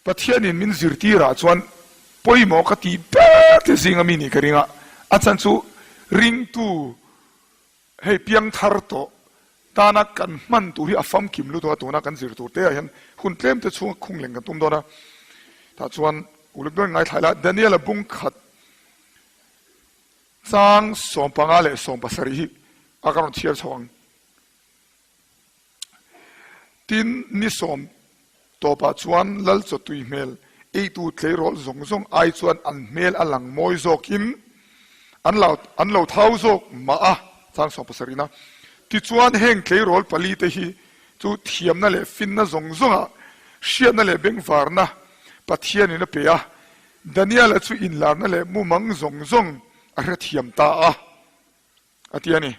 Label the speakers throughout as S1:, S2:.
S1: Pathianin min zirtirah chuan pawimawh ka tih ber te zinga mi nih ka ring a, a chhan chu ringtu hei piangthar tawh tana kan hman tur hi a famkim lutuk a, tuna kan zir tur te ah hian hun tlem te chhunga khung leng kan tum dawn a, tah chuan uluk deuhin ngaithla ila Daniel-a bung khat chang 15 leh 17 hi a ka rawn chhiar chho ang. Tin, ni sawm tawpah chuan lal chawtui hmel eitu tleirawl zawng zawng ai chuan an hmel a lang mawi zawkin an lo an lo thau zawk mah a, chang sawm pasarihna. Tichuan, heng tleirawl pali te hi chu thiamna leh finna zawng zawngah hriatna leh bengvarna Pathianin a pe a, Daniela chu inlarna leh mumang zawng zawng a hrethiam ta a. A ti a ni.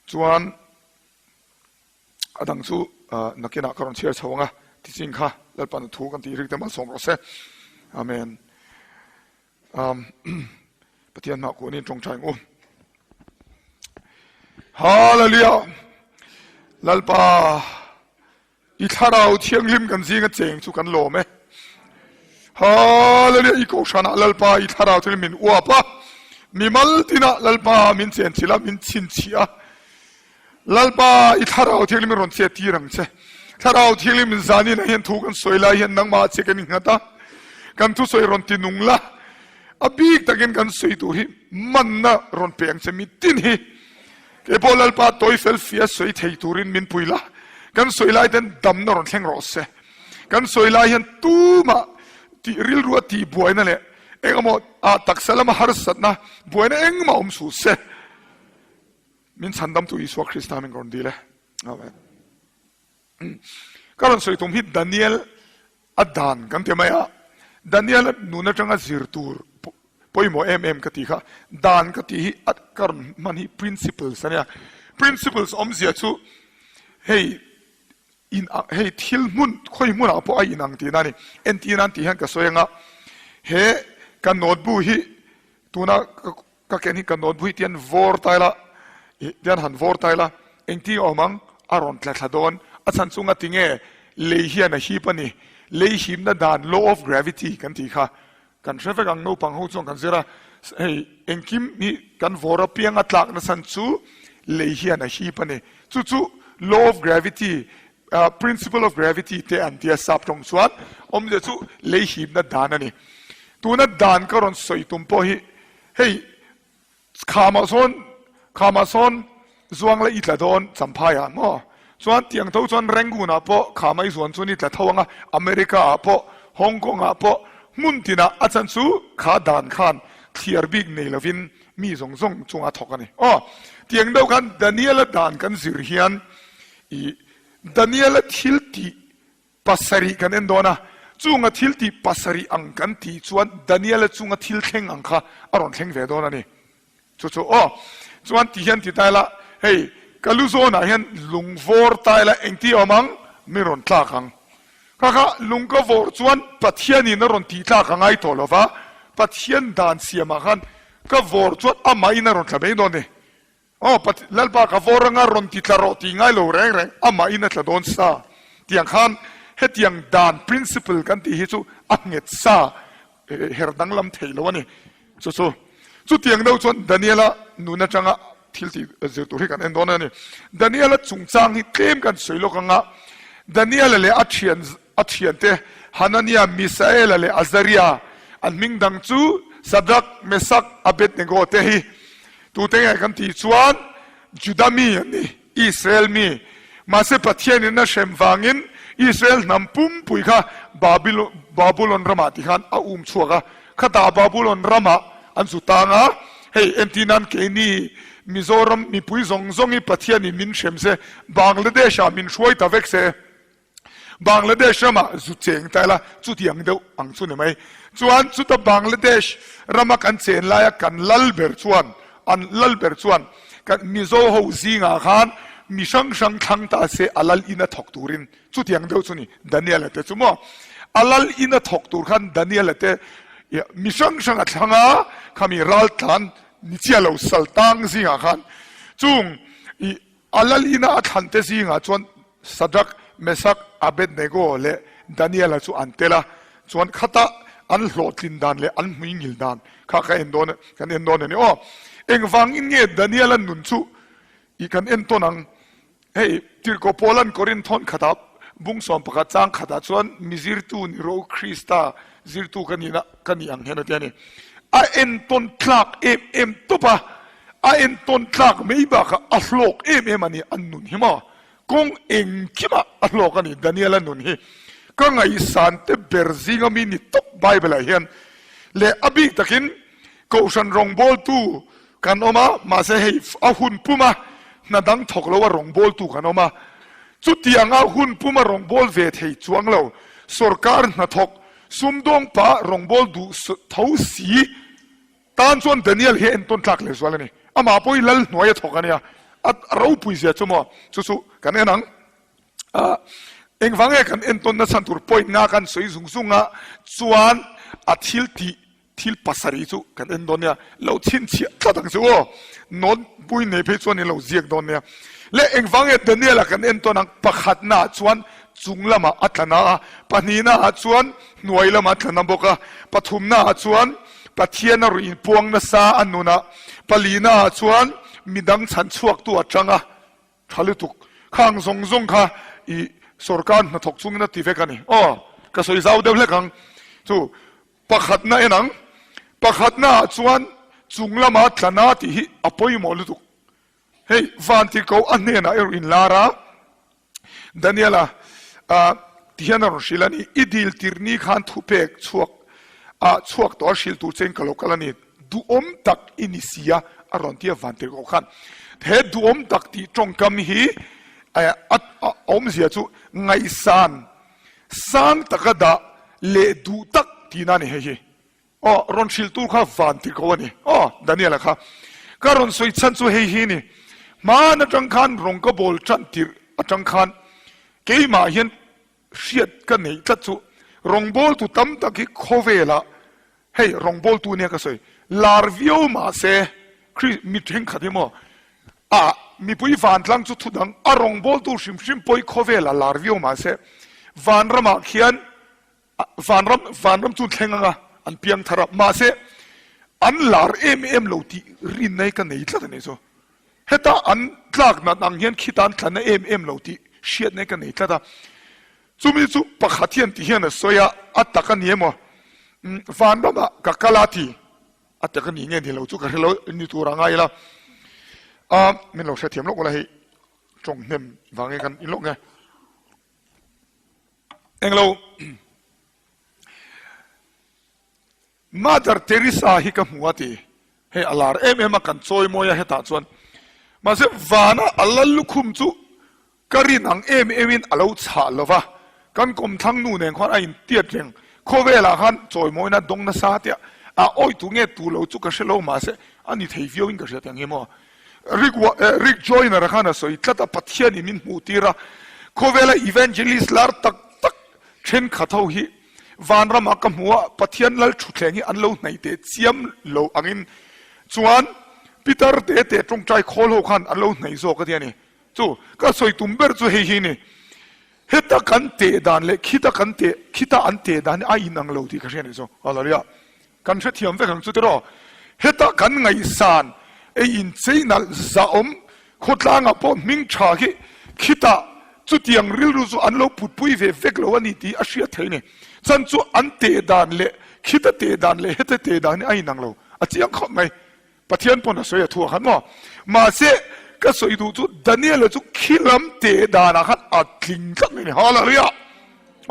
S1: Chuan a dang chu nakinah ka rawn chhiar chho ang a, tichin kha Lalpa nu thu kan tih rik te malsawm rawh se. Amen. Pathian hmah kunin tawngtai ang u. Hallelujah. Lalpa I thlarau thianghlim kan zinga cheng chu kan lawm e. Hallelujah! I kohhranah Lalpa i thlarau thianghlim min uap a, mimal tinah Lalpa min chenchilh a, min chhinchhiah a. Lalpa i thlarau thianghlim in rawn chet tir ang che. Thlarau thianghlim in zanin ah hian thu kan sawi lai hian nangmah che kan inghat a, kan thusawi rawn ti nung la, a bik takin kan sawi tur hi manna rawn pe ang che mitin hi. Kei pawh Lalpa tawi fel fia sawi thei turin min pui la, kan sawi lai ten damna rawn thleng rawh se. Kan sawi lai hian tumah tih rilrua tih buaina leh engemaw ah taksa lama harsatna buaina engmah awm suh se. Min chhandamtu Isua Krista min rawn dil e. Amen. Ka rawn sawi tum hi Daniel a dan kan ti mai a, Daniel a nun atanga zir tur pawimawh em em ka tih kha, dan ka tih hi a ka rawn hman hi principles a nia. Principles awmzia chu hei in hei thil hmun khawi hmunah pawh a inang tihna a ni. Entir nan tih hian ka sawi anga he ka notebook hi tuna ka Ka ken hi ka notebook hi tian vawr ta ila, ih tian han vawr ta ila, engtin awm ang? A rawn tla thla dawn. A chhan chu ngati nge lei hian a hip a ni. Lei hipna dan, law of gravity, kan tih kha kan hre vek ang, naupang ho chuan kan zir a, hei engkim hi kan vawr apiang a tlakna chhan chu lei hian a hip a ni. Chu chu law of gravity, principle of gravity te an tia sap tawng chuan awmzia chu lei hipna dan a ni. Tuna dan ka rawn sawi tum pawh hi Hei khamah sawn khamah sawn zuang la i tla dawn Champhai ah maw? Chuan tiang tho chuan Rangoon ah pawh khama i zuan chuan i tla tho ang a, America ah pawh, Hong Kong ah pawh hmun tinah a chan chu kha dan khan thliar bik nei lovin mi zawng zawng chunga thawk a ni. Aw tiang deuh khan Daniel-a dan kan zir hian i Daniel-a thil tih Pasarih kan en dawn a, chunga thil tih pasarih ang kan tih chuan Daniela chunga thil thleng ang kha a rawn thleng ve dawn a ni. Chu chu aw, chuan ti hian ti ta ila, hei ka lu zawnah hian lung vawr ta ila engti awm ang? Mi rawn tlak ang. Kha kha lung ka vawr chuan Pathianin a rawn tih tlak a ngai tawh lo va, Pathian dan siamah khan ka vawr chuan amahin a rawn tla mai dawn a ni. Aw Pat, Lalpa ka vawr anga rawn ti tla rawh tih ngai lo reng reng, amah in a tla dawn sa. Tiang khan hetiang dan, principle, kan tih hi chu a nghet sa, her danglam thei lo a ni. Chu chu, chutiang deuh chuan Daniela nun atanga thil tih zir tur hi kan en dawn a ni. Daniela chungchang hi tlem kan sawi lawk anga Daniela leh a thian a thiante Hanania, Misaela leh Azaria an hming dang chu Sadrak, Mesak, Abednego te hi Tute nge kan tih chuan Juda mi an ni, Israel mi. Mahse Pathianin a hrem vangin Israel hnam pumpui kha Babulon ramah ti khan a um chhuak a, khatah Babulon ramah an zu tang a, hei entir nan keini Mizoram mipui zawng zawng hi Pathianin min hrem se, Bangladesh-ah min hruai ta vek se. Bangladesh ramah zu cheng ta ila chutiang deuh ang chu ni mai. Chuan chuta Bangladesh rama kan chen laia kan lal ber chuan an lal ber chuan kan Mizo ho zingah khan mi hrang hrang thlang ta se a lal ina thawk turin chutiang deuh chu ni Daniel-a te chu maw. A lal ina thawk tur khan Daniel-a te mi hrang hrang a thlang a, khami raltlan ni chiah lo sal tang zingah khan chung i A lalina a thlan te zingah chuan Sadrak, Mesak, Abednego leh Daniel-a chu an tel a, chuan khata an hlawhtlin dan leh an hmuingil dan kha ka en dawn kan en dawn a ni aw. Engvangin nge Daniel-a nun chu i kan entawn ang? Hei, Tirhkoh Paula'n Korinth thawn khatah bung 11 chang khatah chuan mi zirtu ni rawh u, Krista zirtu ka nihna ka nih ang hian a ti a ni. A entawn tlak em em tawp a, a entawn tlak mai bakah a hlawk em em a ni, an nun hi maw? Kawng engkimah a hlawk a ni, Daniela nun hi ka ngaihsan te ber zinga mi ni tawp Bible ah hian leh a bik takin Kohhran rawngbawltu kan awm a, mahse hei a hun puma hna dang thawk lo a rawngbawltu kan awm a, chutianga hun puma rawngbâwl ve thei chuang lo sorkar hnathawk sumdawng pa rawngbâwl duh tho si tan chuan Daniel hi a entawn tlak lehzual a ni. Amah pawh hi lal hnuai a thawk a nia, a ropui zia chu maw chu chu kan en ang. Engvang nge kan entawn nachhan tur point nga kan sawi zung zung a chuan a thil tih Thil pasarih chu kan en dawn nia, lo chhinchhiah tlat ang chu aw. Note pui nei phei chuan in lo ziak dawn nia. Le engvang nge Daniel-a kan en tawn ang? Pakhatnaah chuan chung lamah a tla na a, pahnihnaah chuan hnuai lamah a tla na bawk a, pathumnaah chuan Pathian a ruih inpuang nasa a nun a, palinaah chuan midang chhan chhuaktu a tang a. Tha lutuk. Khang zawng zawng kha i sorkar hnathawk chungin a ti vek a ni. Aw, ka sawi zau deuh hlek ang chu. Pakhatna en ang. Pakhatna ah chuan chung lama tlana tih hi a pawimawh lutuk. Hei Vantirhkoh a hnenah erawh inlar a, Daniela ti hian a rawn hrilh a ni, I dil tirh ni khan thupek chhuak ah chhuak tawh a hrilh tur chein ka lo kal a ni, duhawm tak i ni si a a rawn ti a Vantirhkoh khan. He duhawm tak tih tawngkam hi a awmzia chu ngaihsan Sang taka dah leh duh tak tihna a ni hei hi. Aw, rawn hrilh tur kha van ti ko a ni. Aw, Daniel-a kha. Ka rawn sawi chhan chu hei hi a ni. Hmaan atang khan rawng ka bawl tan tirh atang khan keimah hian hriat ka neih tlat chu rawngbawltu tam tak hi khawvelah Hei rawngbawltu nia ka sawi lar viau mahse Kri mi thenkhat hi maw a mipui vantlang chu thu dang a rawngbawltu hrim hrim pawh hi khawvel a lar viau mahse vanramah khian vanram vanram chu thleng anga an piang thar a mahse an lar em em lo tih rinna hi ka nei tlat a ni chu heta an tlak nat ang hian khita an tla na em em lo tih hriatna hi ka nei tlat a. Chumi chu pakhat hian ti hian a sawi a, a tak a ni emaw? Van ramah ka kal a ti. A tak a ni nge ni lo chu ka hre lo ni tur a ngai ila. A, min lo hrethiam lawk ula hei tawng hnem vangin kan in lawk nge. Englo. Mother Teresa hi ka hmu a ti. Hei a lar em em a, kan chawi mawi a hetah chuan. Mahse vana a lal lukhum chu ka rin ang em em in a lo chhah lo va, kan kawmthlang nu nen khuan a intiat reng. Khawvelah khan chawimawina dawng nasa tia a awi tu nge tu lo chu ka hre lo mahse a ni thei viau in ka hria tiang hi maw. Rick Rick Joyner-a khan a sawi tlat a, Pathian in min hmuh tir a, khawvela evangelist lar tak tak thenkhat ho hi Vanramah ka hmu a, Pathian lal thutthleng hi an lo hnaih teh chiam lo angin chuan Peter te te tawngtai khawl ho khan an lo hnaih zawk a ti a ni. Chu ka sawi tum ber chu hei hi ni, heta kan teh dan leh khita kan teh khita an teh dan hi a inang lo tih ka hria a nih chu. Hallelujah. Kan hrethiam vek ang chu tiraw? Heta kan ngaihsan ei inchei nalh zahawm khawtlangah pawh hming tha khi khitah chutiang rilru chu an lo putpui ve vek lo a ni tih a hriat theih a ni. Chan chu an teh dan leh khita teh dan leh heta teh dan hi a inang lo a chiang khawp mai. Pathian pawn a sawi a thu ah khan maw? Mahse ka sawi duh chu Daniel-a chu khi lam teh danah khan a tling tlat mai a ni. Hallelujah!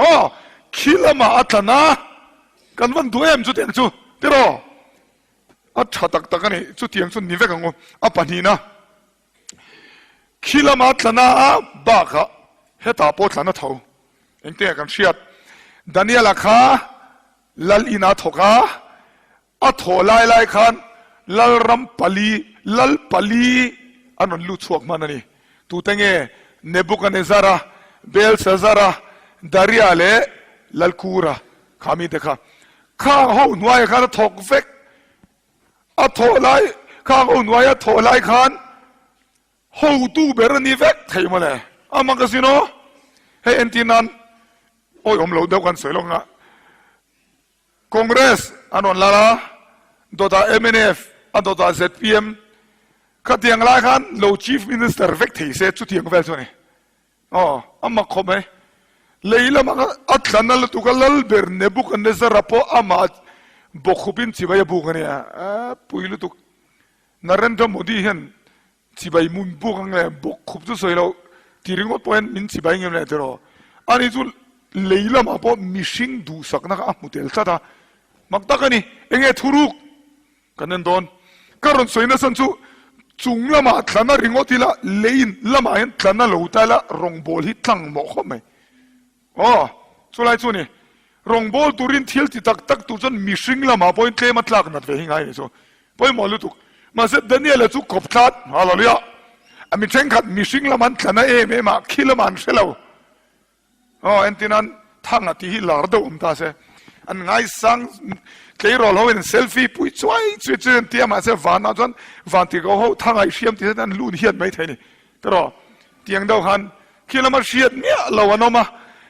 S1: Aw, khi lamah a tlan a. Kan van duh em chutiang chu tiraw? A tha tak tak a ni, chutiang chu ni vek ang u. A pahnihna, khi lama tlana a bakah hetah pawh tlana tho. Engtinge kan hriat? Daniela kha lal inah thawk a, A thawh lai lai khan Lalram pali, Lal pali an rawn lut chhuak hman a ni. Tute nge? Nebukanezzara, Belsazara, Daria leh Lalkura kha mite kha. Khang ho hnuaiah khan a thawk vek. A thawh lai, khang ho hnuaia thawh lai khan hotu ber a ni vek thei mawle. A magazine aw. Hei entir nan. Awihawm lo deuh kan sawi lawk anga Congress an rawn lal a, dawtah mnf, a dawtah zpm, khatiang lai khan lo Chief Minister vek thei se chutiang vel chu a ni. Aw, a mak khawp mai. Lei lamah khan a tlan a lutuk a, Lalber Nebuchadnezzar-a pawh amah bawkhupin chibai a buk a nia. A pui lutuk. Narendra Modi hian chibai mun buk ang le, bawkhup chu sawi loh ti ringawt pawh hian min chibai ngem le tiraw. Ani chu lei lamah pawh mihring duhsakna kha a hmu tel tlat a, mak tak a ni. Enge thuruk? Kan en dawn. Ka rawn sawi nasa chu chung lamah tlana ringawt ila leiin lamah hian tlana lo ta ila rawngbâwl hi tlang mawh khawp mai. Aw, chulai chu a ni. Rawngbâwl turin thil ti tak tak tur chuan mihring lamah pawhin tlem a tlak nat ve hi ngai a ni chu. Pawimawh lutuk. Mahse Daniel-a chu kawp tlat, Hallelujah! A mi thenkhat mihring lam an tlana em em a, khi lamah an hre lo. Aw, entirnan Thanga tih hi lar deuh awm ta se, an ngaisang tleirawl ho in selfie pui chuai chuai chuai an ti a, mahse vanah chuan vantirhkoh ho Thanga i hriam tih hian an lun hiat mai thei a ni. Tiraw? Tiang deuh khan khi lama hriat miah lo an awm a,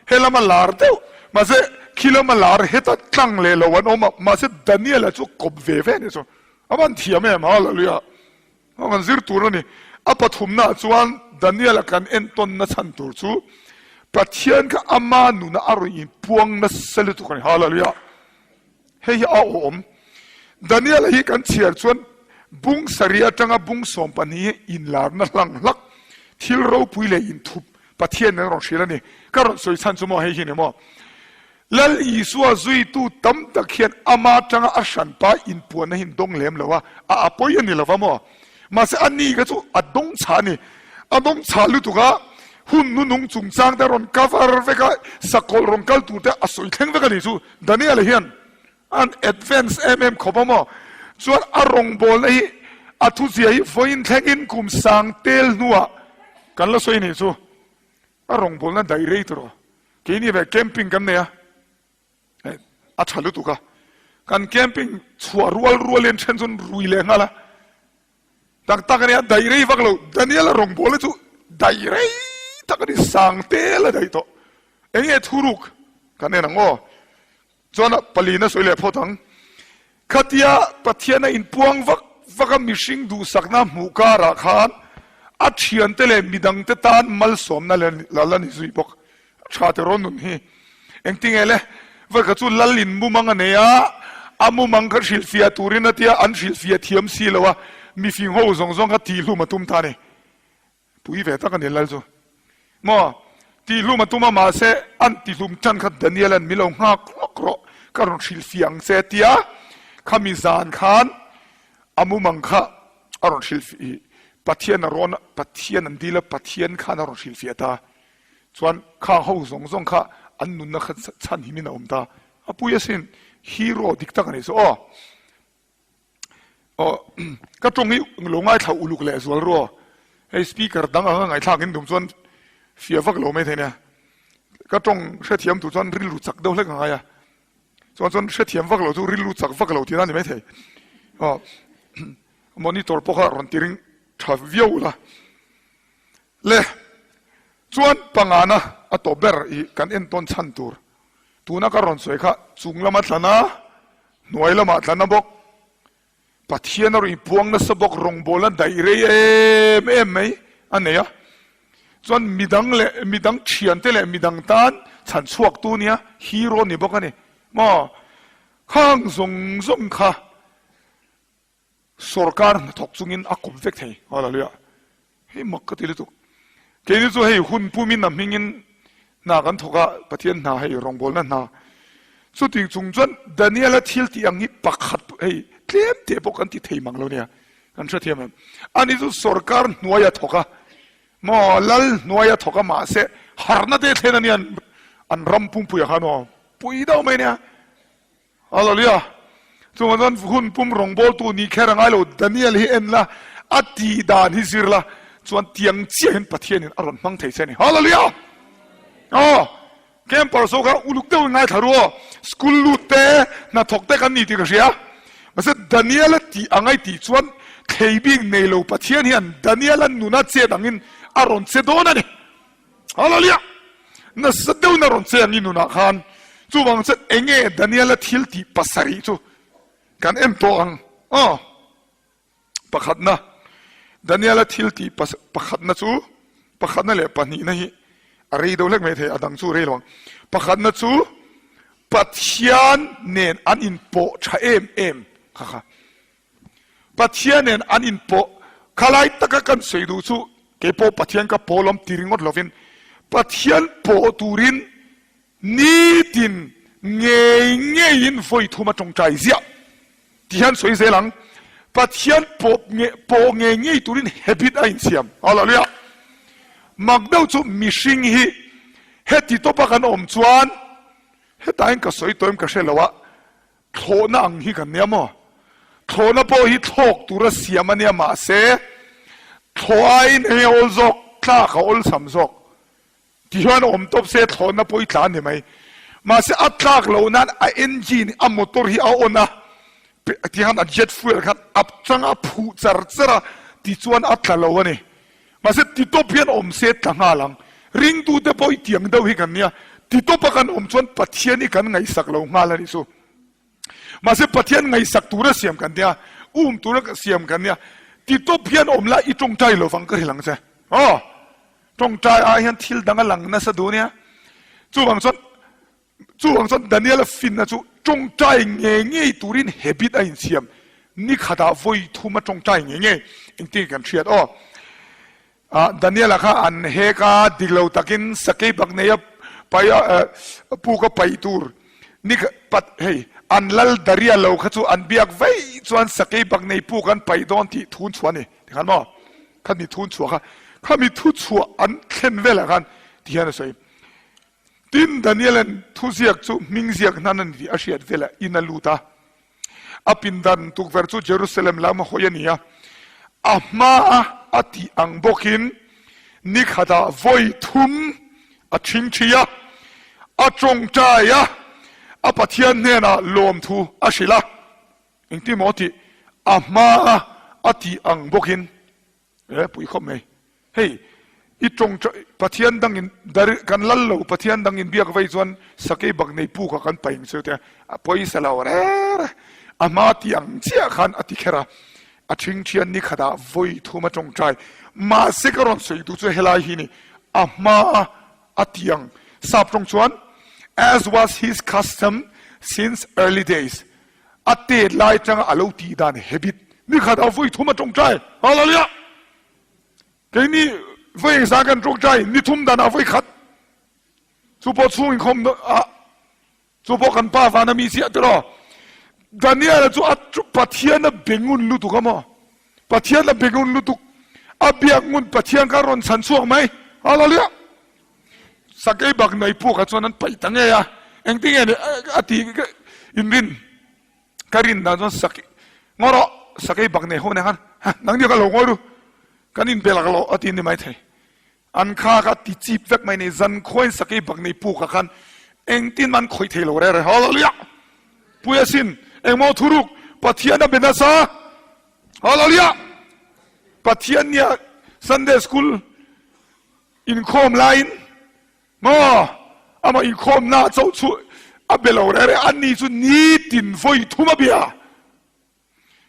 S1: he lama lar deuh, mahse khi lama lar heta tlang leh lo an awm a, mahse Daniel-a chu kawp ve ve a ni chu. A van thiam em, Hallelujah! A kan zir tur a ni. A pathumnaah chuan Daniel-a kan entawnna chhan tur chu Pathian kha ama nuna a rawn inpuang nasa lutuk a ni. Hallelujah! Hei hi a awm. Daniel-a hi kan chhiar chuan bung sarih atanga bung 12 hi inlarna hlang hlak, thil ropui leh inthup Pathian in a rawn hrilh a ni. Ka rawn sawi chhan chu maw hei hi ni maw? Lal Isua zuitu tam tak hian ama atanga a hranpa inpuanna hi an dawng lem lo a, a a pawi a ni lo va maw? Mahse a ni kha chu a dawng chhah a ni. A dawng chhah lutuk a, hun nunung chungchang te a rawn cover vek a, sakawlh rawn kal tur te a sawi thleng vek a ni chu. Daniel-a hian an advance em em khawp a maw? Chuan a rawngbawlna hi a thuzia hi vawiin thlengin kum sang tel hnuah kan la sawi a nih chu. A rawngbawlna daih rei tur aw. Keini ve camping kan nei a, a tha lutuk a. Kan camping chhuah rual rual in then chuan rui leh nghal a. Tak tak a nia, daih rei vak lo. Daniel-a rawngbawlna chu daih rei tak a ni, sang tel a daih tawh. Eng nge thuruk kan en ang aw. Chuan a palina sawi leh phawt ang. Khatia Pathian a inpuang vak vak a mihring duhsakna hmuh karah khan a thiante leh midangte tan malsawmna la la ni zui bawk. A tha teh rawn nun hi. Engtinge le? Vawikhat chu Lal in mumang a nei a, a mumang kha hrilhfiah turin a tia, an hrilhfiah thiam si lo a, mifing ho zawng zawng kha tihhlum a tum ta a ni. Pui ve tak a ni lal chu. Maw? Tihlum a tum a, mahse an tihlum tan kha Daniel an mi lo nghak lawk rawh, ka rawn hrilhfiah ang che tia khami zan khan a mumang kha a rawn hrilhfiah, Pathian a rawn, Pathian an dil a, Pathian khan a rawn hrilhfiah ta. Chuan khang ho zawng zawng kha an nunna kha chhanhimin a awm ta. A pui asin, hero dik tak a ni chu aw. Aw ka tawng hi lo ngaithla uluk leh zual ru aw. Hei speaker dang anga ngaihthlak in tum chuan fiah vak lo mai thei nia. Ka tawng hrethiam tur chuan rilru chak deuh hlek a ngai a. Chuan chuan hrethiam vak lo chu rilru chak vak lo tihna a ni mai thei. Aw monitor pawh kha rawn ti ring tha viau ula. Le chuan pangana a tawp ber i kan entawn chhan tur tuna ka rawn sawi kha chung lama thlan a, hnuai lamah thlan a bawk, Pathian a rawn inpuang nasa bawk, rawngbawlna daih rei em em mai a nei a. Chuan midang leh midang thiante leh midang tan chhan chhuaktu nia hero ni bawk a ni maw? Khang zawng zawng kha Sorkar hnathawk chungin a kawp vek thei. Hallelujah. Hei mak ka ti lutuk. Keini chu hei hun pumin a hmingin hna kan thawk a, Pathian hna hei rawngbawlna hna. Chuti chung chuan Daniel-a thil tih ang hi pakhat hei tlem teh pawh kan ti thei mang lo nia. Kan hrethiam em? Ani chu sorkar hnuai a thawk a, maw lal hnuai a thawk a mahse harhna te thlen a nia an ram pumpuiah khan aw pui deuh mai nia. Hallelujah! Chungah chuan hun pum rawngbawltu ni kher a ngai lo, Daniel hi en la, a tih dan hi zir la, chuan tiang chiah hian Pathianin a rawn hmang thei che a ni. Hallelujah! Aw, camper so kha uluk deuhin ngaithla ru aw, school lut te, hnathawk te kan ni tih ka hria. Mahse Daniel a tih ang ai tih chuan thlei bik nei lo Pathian hian Daniel a nuna chet angin a rawn che dawn a ni. Hallelujah! Nasa deuhin a rawn che ang i nunah khan. Chuvang chuan enge Daniela thil tih pasarih chu kan en tawh ang aw. Pakhatna, Daniela thil tih pakhatna chu pakhatna leh pahnihna hi a rei deuh hlek mai thei, a dang chu rei lo ang. Pakhatna chu Pathian nen an inpawh tha em em kha kha. Pathian nen an inpawh khalai taka kan sawi duh chu keipawh Pathian ka pawl awm ti ringawt lovin Pathian pawh turin nitin ngei ngeiin vawi thum a tawngtai ziah ti hian sawi zel ang. Pathian pawh pawh ngei ngei turin habit a insiam. Hallelujah! Mak deuh chu mihring hi heti tawpa kan awm chuan hetah hian ka sawi tawh em ka hre lo a, Thlawhna ang hi kan nia maw? Thlawhna pawh hi thlawk tura siam a nia mahse thlawh aiin enge awl zawk, tlak a awlsam zawk ti hian awm tawp se thlawhna pawh i tla a ni mai. Mahse a tlak loh nan a engine, a motor hi a on a, ti khan a jet fuel khan a chang a phuh char char a tichuan a tla lo a ni. Mahse ti tawp hian awm se tla nghal ang. Ringtute pawh i tiang deuh hi kan nia. Ti tawpa kan awm chuan Pathian hi kan ngaihsak lo nghal a nih chu. Mahse Pathian ngaihsak tura siam kan nia, um tura siam kan nia. Ti tawp hian awm la i tawngtai lo vang ka hrilh ang che. Aw! Tawngtai ah hian thil dang a lang nasa duh nia. Chuvang chuan Chuvang chuan Daniela finna chu tawngtai ngei ngei turin habit a insiam. Ni khatah vawi thum a tawngtai ngei ngei. Engtin kan hriat aw. Ah, Daniela kha an hek a, dik lo takin sakei bak nei a pai a, puk a paih tur. Ni pat hei, an lal Daria lo kha chu an biak vaih chuan sakei bak nei puk an paih dawn tih thun chhuah a ni. Tikhan maw? Khami thun chhuah kha, khami thu chhuah an thlen velah khan tihian a sawi. Tin, Daniela'n thuziak chu hming ziak hnan a ni tih a hriat velah in a lut a. A pindan tukverh chu Jerusalem lam a hawi a ni a. A hmaa a tih ang bawkin ni khatah vawi thum a ṭhingṭhi a, a ṭawngṭai a, a Pathian hnenah lawmthu a hrilh a. Engtin maw tih? A hmaa a tih ang bawkin. E pui khawp mai. Hei i tawng Pathian dangin dar kan lal lo Pathian dangin biak vei chuan sakei bak nei pu kha kan paih ang chu te a pawisa lo re re a hma ti ang chiah khan a ti kher a a thing thian ni khatah vawi thum a tawngtai mahse ka rawn sawi duh chu helai hi ni a hma a ti ang sap tawng chuan as was his custom since early days A tet lai tanga a lo tih dan habit ni khat a vawi thum a tawngtai. Hallelujah! Keini vawi engzah kan tawngtai ni thum dan a vawi khat. Chu pawh chhung inkhawm a chu pawh kan pa vana mi chiah tiraw. Daniel chu a Pathian a be ngun lutuk a maw? Pathian a be ngun lutuk. A biak ngun Pathian kha rawn chhan chhuak mai. Hallelujah! Sakei bak nei puk ah chuan an paih ta ngei a, engtin nge ni a ti inrin ka rin dan chuan sakei ngaw rawh sakei bak nei ho nen khan ha nang nia ka lo ngawi ru kan inbe lak lo a ti ni mai thei an kha kha ti chip vek mai ni zan khuain sakei bak nei puk ah khan engtin man khawih thei lo re re hallelujah pui asin engmaw thuruk Pathian a be nasa hallelujah Pathian nia Sunday school Inkhawm laiin maw amah inkhawmna chauh chu a be lo reh reh, ani chu nitin vawi thum a bia.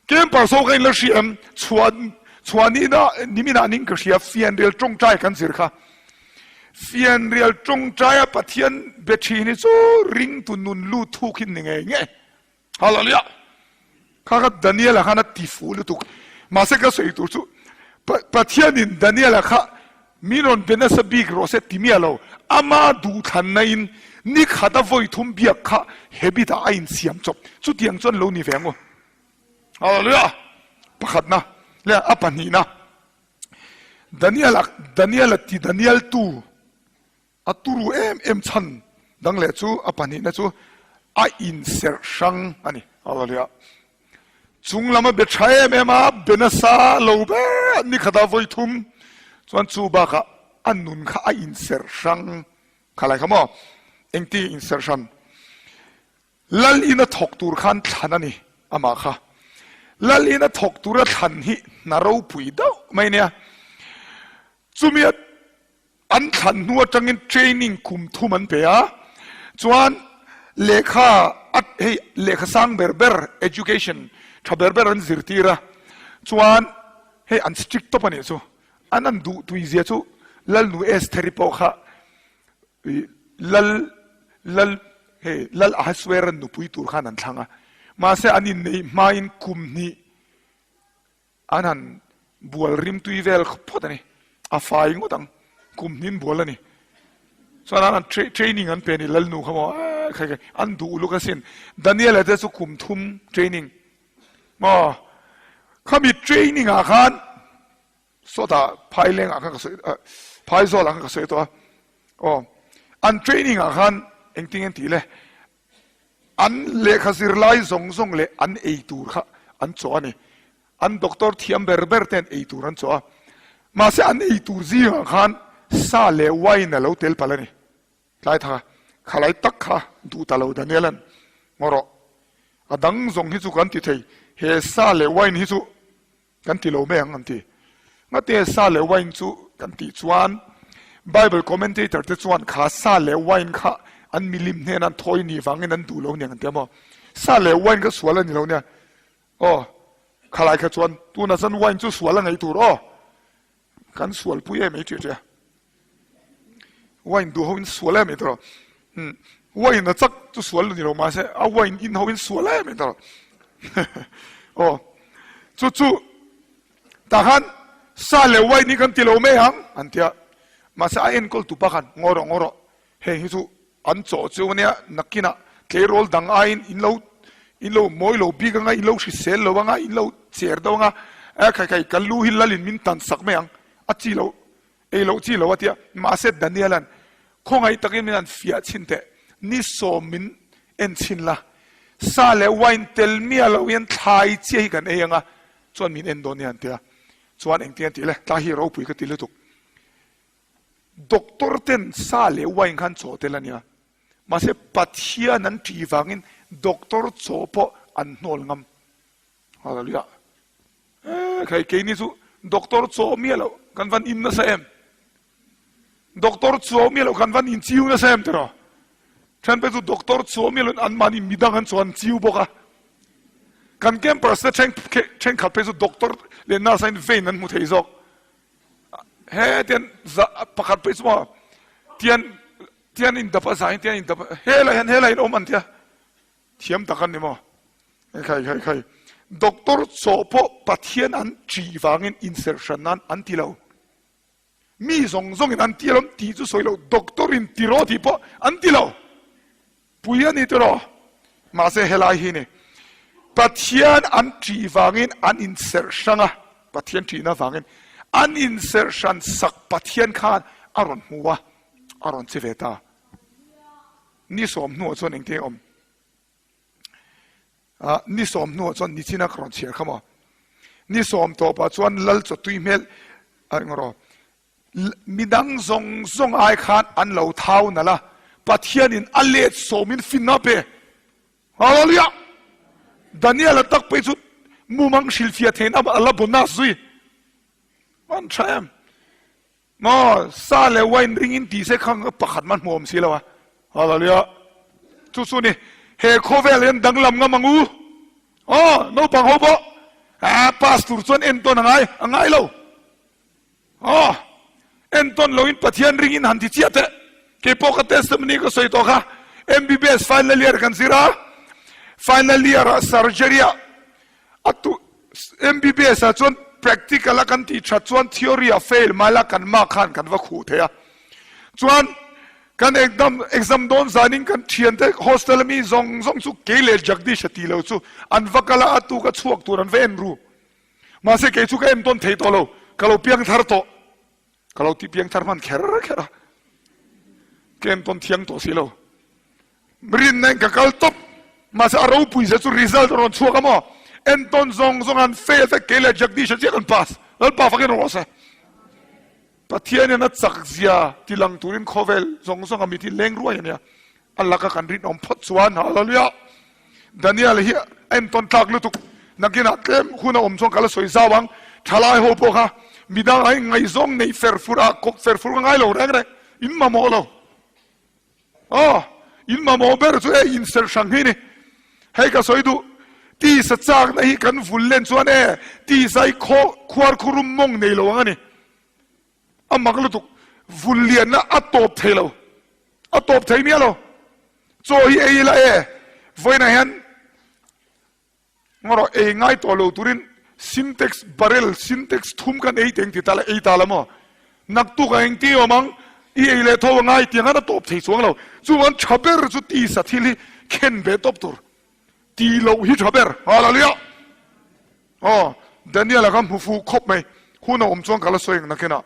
S1: Campers ho ka in la hria em? Chhuah chhuah nina niminah ning ka hria, fianrial tawngtai kan zir kha. Fianrial tawngtaia Pathian be thin hi chu ringtu nun lut thuk hi ni ngei ngei. Hallelujah! Kha kha Daniela khan a ti fuh lutuk. Mahse ka sawi tur chu Pathianin Daniela kha min rawn be nasa bik rawh se ti miah lo. Ama duhthlanna in ni khat a vawi thum biak kha habit ah a insiam chawp. Chutiang chuan lo ni ve ang u. Hallelujah! Pakhatna leh a pahnihna Daniela Daniela ti Daniel tu A turu em em chhan dang leh chu a pahnihna chu a inserh hrang a ni. Hallelujah. Chung lam a be tha em em a, be nasa lo ber ni khatah vawi thum chuan chu bakah a nun kha a inserh hrang kha lai kha maw? Engti inserh hran? Lal ina thawk tur khan thlan a ni amah kha. Lal ina thawk tura thlan hi hna ropui deuh mai nia. Chumi a. An thlan hnu atangin training kum thum an pe a, chuan lehkha a hei lehkha sang ber ber education tha ber ber an zirtir a, chuan hei an strict tawp a nih chu. An an duh tui zia chu Lalnu Estheri pawh kha Lal Lal hei Lal Ahasueran nupui tur khan an thlang a, mahse an inneih hmain kum hnih An han bual rimtui vel phawt a ni. A fai ngawt ang. Kum hnin bual a ni. Chuan an han training an pe a ni Lalnu kha maw eh khai khai an duh uluk asin. Daniel-a te chu kum thum training maw khami training ah khan sawtah phaileng ah khan ka sawi phaizawl ah khan ka sawi tawh a aw an training ah khan engtin nge an tih le An lehkha zirlai zawng zawng leh an ei tur kha an chawh a ni. An doctor thiam ber ber ten ei tur an chawh a. Mahse an ei tur zingah khan sa leh wine a lo tel palh a ni. Tlai tha khalai tak kha duh ta lo Daniel-a'n ngaw rawh. A dang zawng hi chu kan ti thei, he sa leh wine hi chu Kan ti lo mai ang an ti. Ngate sa leh wine chu kan tih chuan Bible commentator te chuan kha sa leh wine kha an milim hnena an thawi nih vangin an duh lo niang an ti a maw? Sa leh wine kha sual a ni lo nia. Aw, khalai kha chuan tunah chuan wine chu sual a ngaih tur aw. Kan sual pui em ei ṭiah ṭiah. Wine duh ho in sual em ei tawh. Hmm. Wine a chak chu sual ni lo mahse a wine in ho in sual em ei tawh. Aw. Chu chu tah khan sa leh wine hi kan ti lo mai ang an tia. Mahse a enkawl tu pa khan ngaw rawh ngaw rawh heng hi chu An chaw chu ania nakinah tleirawl dang aiin in lo in lo mawi lo bik anga, in lo hrisel lo anga, in lo cher deuh anga, e khai khai ka lu hi lalin min tan sak mai ang, a chi loh, ei loh chi lo a tia. Mahse Daniela'n khawngaih takin min han fiah chhin teh, ni sawm min en chhin la, sa leh wine tel miah lo hian thlai chiah hi kan ei anga, chuan min en dawn nia an tia. Chuan engtin an tih le, tlai hi ropui ka ti lutuk. Doctor ten sa leh wine khan chaw tel a nia. Mahse Pathian an ṭih vangin doctor chaw pawh an hnawl ngam. Hallelujah. Eh, khai keini chu doctor chaw miah loh kan van in nasa em. Doctor chaw miah loh kan van in chiu nasa em tiraw. Then pe chu doctor chaw miah loh an mahni midang an chaw an chiu bawk a. Kan campers te thenkhat phei chu doctor leh nurse aiin vein an hmu thei zawk. He tian za pakhat pawh hi chu maw tian tian in dap a zai tian in dap helai hian helai hian awm an tia thiam tak an ni maw khai khai khai doctor chaw pawh pathian an ṭih vangin inserh hran nan an ti lo mi zawng zawngin an ti alawm tih chu sawi lo doctor in ti rawh tih pawh an ti lo Pui a ni tiraw? Mahse helai hi ni. Pathian an ṭih vangin an inserh hrang a, Pathian ṭihna vangin an inserh hran sak Pathian khan a rawn hmu a, a rawn che ve ta. Ni sawm hnuah chuan engtin a awm? Ah, ni sawm hnuah chuan nichina ka rawn chhiar kha maw? Ni sawm tawpah chuan Lal chawtui hmel a eng rawh? Midang zawng zawng ai khan an lo thau nalh a, Pathianin a let sawmin finna a pe. Hallelujah! Daniel-a tak pawh hi chu mumang hrilhfiah theiin a la bonus zui. An tha em? Maw, sa leh wine ringin tih se kha pakhat man hmuh awm si lo a. Hallelujah! Chu chu ni, he khawvel hian danglam ngam ang u. Aw, naupang ho pawh, ah, pastor chuan entawn a ngai, a ngai lo. Aw, entawn loin Pathian ringin han ti chiah teh. Kei pawh ka testimony ka sawi tawh kha. MBBS final year kan zir a, final year ah surgery ah a tu MBBS ah chuan practical a kan tih that chuan theory ah fail mai la kan mark khan kan va khuh thei a. Chuan kan exam exam dawn zanin kan thiante hostel ami zawng zawng chu kei leh Jagdish a tih lo chu an va kal a, a tuk a chhuak tur an va en ru. Mahse kei chu ka en tawn thei tawh lo, ka lo piang thar tawh, ka lo ti piang thar hman kher kher a, ka en tawn thiang tawh si lo. Rinna in ka kal tawp, mahse a ropui zia chu result a rawn chhuak a maw? En tawn zawng zawng an fail vek, kei leh Jagdish a chiah kan pass, Lalpa fakin rawh se. Pathian hian a chak zia ti lang turin khawvel zawng zawng a mit hi leng ruai a nia. A laka kan rinawm phawt chuan Hallelujah! Daniel hi a entawn tlak lutuk. Nakinah tlem hun a awm chuan ka la sawi zau ang. Thalai ho pawh kha. Midang ai ngaihzawng neih fer fur ah kawp fer fur ka ngai lo reng reng. In mamawh lo. Aw, in mamawh ber chu e inserh hrang hi ni. Hei ka sawi duh, tisa chakna hi kan vul len chuan e tisa hi khaw khuar khurum mawng nei lo ang a ni. A mak lutuk, vul lianna a tawp thei lo. A tawp thei miah lo. Chaw hi ei ila e, vawiinah hian Ngarawh ei ngai tawh lo turin Sintex barrel Sintex thum khan ei teng ti ta la ei ta la maw? Naktuk a engti awm ang? I ei leh tho a ngai tiang khan a tawp thei chuang lo. Chuan tha ber chu tisa thil hi khen ve tawp tur. Ti loh hi tha ber. Hallelujah! Aw, Daniel-a kha hmu fuh khawp mai. Hun a awm chuan ka la sawi ang nakinah.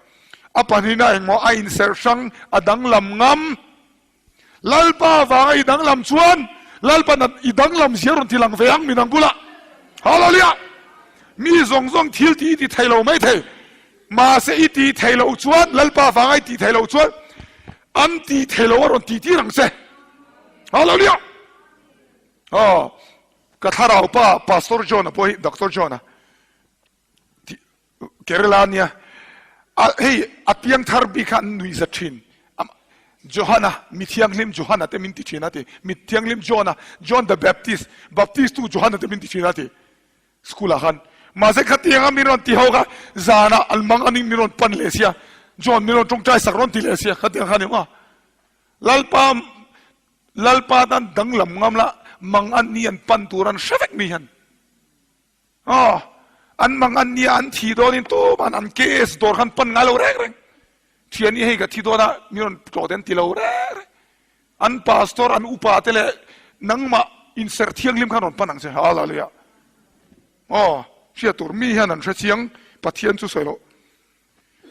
S1: A pahnihna engmaw a inserh hrang a danglam ngam. Lalpa vanga i danglam chuan Lalpa nat i danglam zia rawn ti lang ve ang midang bulah. Hallelujah! Mi zawng zawng thil tih i ti thei lo mai thei. Mahse i tih thei loh chuan Lalpa vanga i tih thei loh chuan an tih thei lo a rawn tih tir ang che. Hallelujah! Aw, ka thlarau pa Pastor John-a pawh hi Doctor John-a Kerala ania a hei a piangthar bik kha an nuihza thin Johana mi thianghlim Johana te min ti thin a ti mi thianghlim Johna John the Baptist Baptist tu Johana te min ti thin a ti school ah khan mahse khatianga min rawn ti ho kha zanah an mang aning min rawn pan leh sia John min rawn tawngtai sak rawn ti leh sia khatiang kha ni maw Lalpa Lalpa tan danglam ngam la mang an ni an pan tur an hre vek mi hian Aw, an mang an nia an thi dawnin tuman an case dawr khan pan ngai lo reng reng. Thian i hei ka thi dawn a, mi rawn tlawh te an ti lo reng reng. An pastor, an upa te leh nangmah inserh thianghlim khan rawn pan ang che. Hallelujah. Aw, hriat tur mi hian an hre chiang, Pathian chu sawi loh.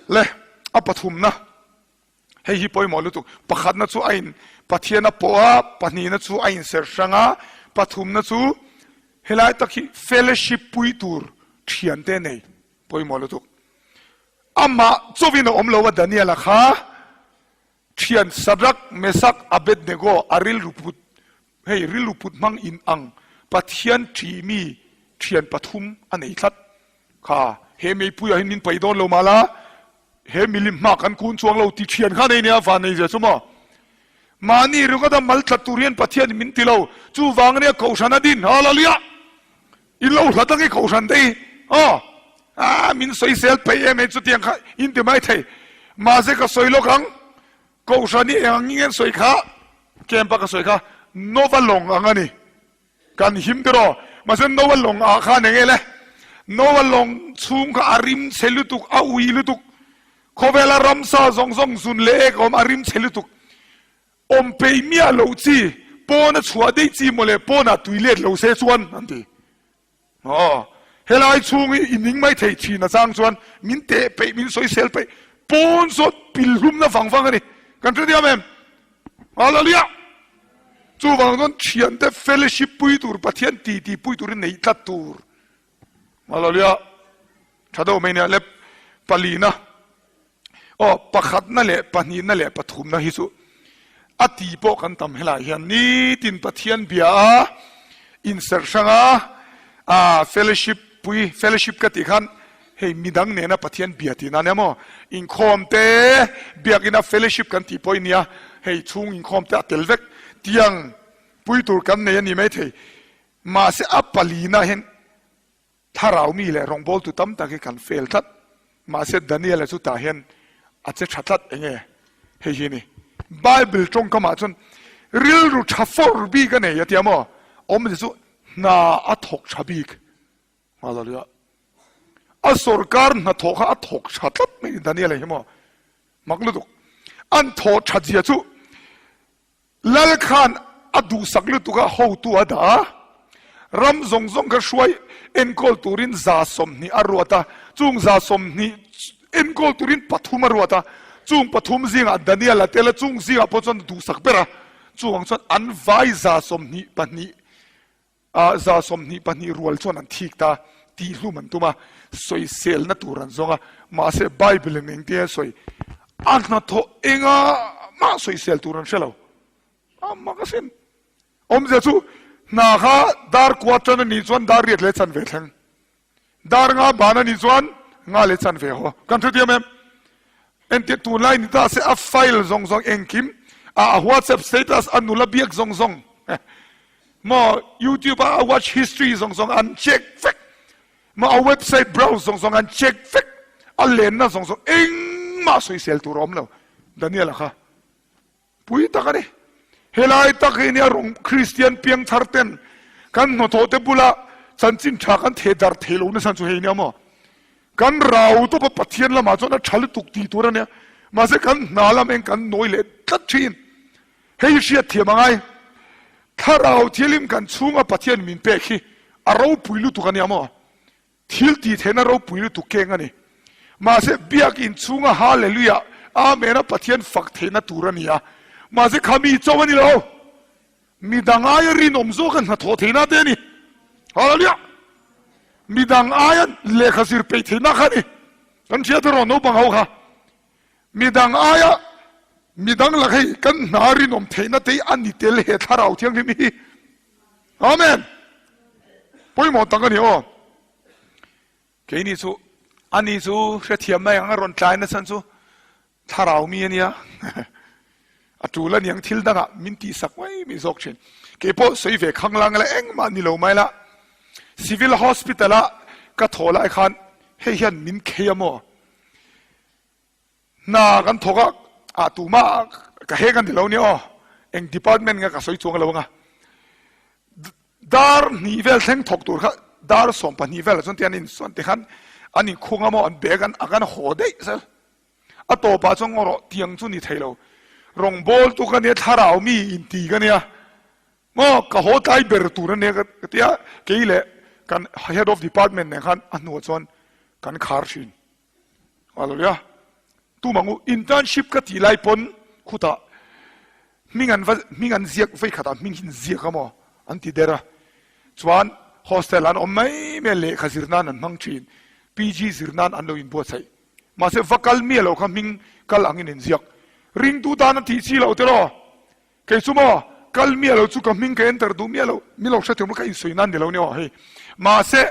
S1: Le, a pathumna. Hei hi pawimawh lutuk. Pakhatna chu a in Pathian a pawh a, pahnihna chu a inser hrang a, pathumna chu helai tak hi fellowship pui tur thiante nei pawimawh lutuk. Amah chawin a awm lo a Daniel-a kha thian Shadrach, Meshach, Abednego a rilru put hei rilru put hmang in ang Pathian ṭih mi thian pathum a nei tlat kha he meipuiah hian min paih dawn lo mahla He milim hma kan kun chuang lo ti thian kha nei nia van nei zia chu maw? Mahni ringawt a mal tlat tur hian Pathian in min ti lo. Chuvang ania Kohhran a din. Hallelujah! In lo hlat ang i Kohhran te hi. Aw! Ah, min sawisel peih em em chutiang kha in ti mai thei. Mahse ka sawi lawk ang, Kohhran hi eng angin nge an sawi kha? Camp a ka sawi kha Nova lawng ang a ni. Kan him tiraw? Mahse Noah lawng ah khan eng nge le? Noah lawng chhung kha a rim chhe lutuk, a ui lutuk. Khawvela ramsa zawng zawng zun leh ek a awm, a rim chhe lutuk. Awm peih miah loh chi, pawn a chhuah daih chi mawle, pawnah tui let lo se chuan an ti. Aw, helai chhung hi i ning mai thei thin a chang chuan min teh peih, min sawisel peih, pawn sawn pil hlumna vang vang a ni. Kan hre diam em? Hallelujah! Chuvang chuan thiante fellowship pui tur, Pathian titi pui turin neih tlat tur. Hallelujah! Tha deuh mai nia le palina. Aw, pakhatna leh pahnihna leh pathumna hi chu a ti pawh kan tam helai hian nitin Pathian bia a inserh hrang a, a fellowship pui, fellowship ka tih khan hei midang nena Pathian bia tihna ania maw, inkhawm te biakina fellowship kan tih pawh i nia, hei chhung inkhawm te a tel vek tiang pui tur kan nei a ni maithei, mahse a palina hian Thlarau mi leh rawngbawltu tam tak hi kan fail tlat. Mahse Daniel-a chu tah hian a che tha tlat enge hei hi ni. Bible tawngkamah chuan rilru tha fawr bik a nei a tia maw? Awmze chu hna a thawk tha bik. Hallelujah. A sorkar hnathawh kha a thawk tha tlat mai ni Daniel-a hi maw? Mak lutuk. An thawh that zia chu Lal khan a duhsak lutuk a hotu a dah a, ram zawng zawng kha hruai enkawl turin 20 a ruat a, chung 20 enkawl turin pathum a ruat a, chung pathum zingah Daniel a tel a, chung zingah pawh chuan a duhsak ber a, chuvang chuan an vai 22 Ah, 22 rual chuan an thik ta, tihhlum an tum a, sawiselna tur an zawng a, mahse Bible in engtin a sawi, a hnathawh enga mah sawisel tur an hre lo. A mak asin. Awmzia chu hna kha dar kua tan a nih chuan dar riat leh chanve thleng. Dar nga ban a nih chuan Nga leh chan ve haw. Kan hrethiam em? Entir tunlai ni ta se a file zawng zawng engkim a a WhatsApp status a nula biak zawng zawng maw YouTube a a watch history zawng zawng an check vek maw a website browse zawng zawng an check vek a lenna zawng zawng engmah sawisel tur a awm lo Daniel-a kha. Pui tak a ni. Helai tak hi nia rawng Kristian piangthar ten kan hnathawh te bula chanchin tha kan theh dar thei lo nasa chu hei nia maw? Kan rau tawp a Pathian lamah chuan a tha lutuk tih tur a nia. Mahse kan hna lam eng kan nawi leh tlat thin. Hei hriat thiam a ngai. Thlarau thialim kan chhunga Pathian min pek hi a ropui lutuk a nia maw? Thil tih theihna ropui lutuk keng a ni. Mahse, biakinn chhunga Hallelujah, Amen a Pathian fak theihna tur a ni a. Mahse, kha mi cho a ni lo. Midang aia rinawm zawka hnathawh theihna te a ni. Hallelujah! Midang aia lehkha zir peih theihna kha a ni. Kan hria te rawn naupang ho kha. Midang aia midang lak hei kan hna rinawm theihna te hi a ni tel he Thlarau Thianghlim hi. Amen! Pawimawh tak a ni aw. Keini chu ani chu hrethiam mai ang a rawn tlai na chhan chu thlarau mi a nia. A tul a niang thil dangah min tihsak mai mai zawk thin. Kei pawh sawi ve khang lang la engmah ni lo mai la. Civil Hospital a ka thaw lai khan hei hian min khei a maw? Hna kan thawk a, ah tumah ka heng a ni lo nia aw, eng department nge ka sawi chuang lo anga. Dar hnih vel thleng thawk tur kha dar 12 velah chuan tian insawn tikhan an inkhung a maw an bag an ak an haw daih zel. A tawpah chuan ngaw rawh tiang chu ni thei lo. Rawngbawl tu ka nia thlarau mi inti ka nia maw ka haw tlai ber tur a nia ka tia kei leh kan head of department nen khan a hnuah chuan kan khar thin. Hallelujah. Tum ang u, internship ka tih lai pawn khutah hming an va hming an ziak vei khatah hming hi an ziak a maw an ti der a. Chuan hostel an awm mai mai a, lehkha zir nan an hmang thin, PG zir nan an lo inbuatsaih. Mahse va kal miah lo kha hming kal angin an ziak. Ringtu tan a tih chi loh tiraw? Kei chu maw kal miah lo chu ka hming ka enter duh miah lo, mi lo hrethiam lo ka insawi nan ni lo nia hei. Mahse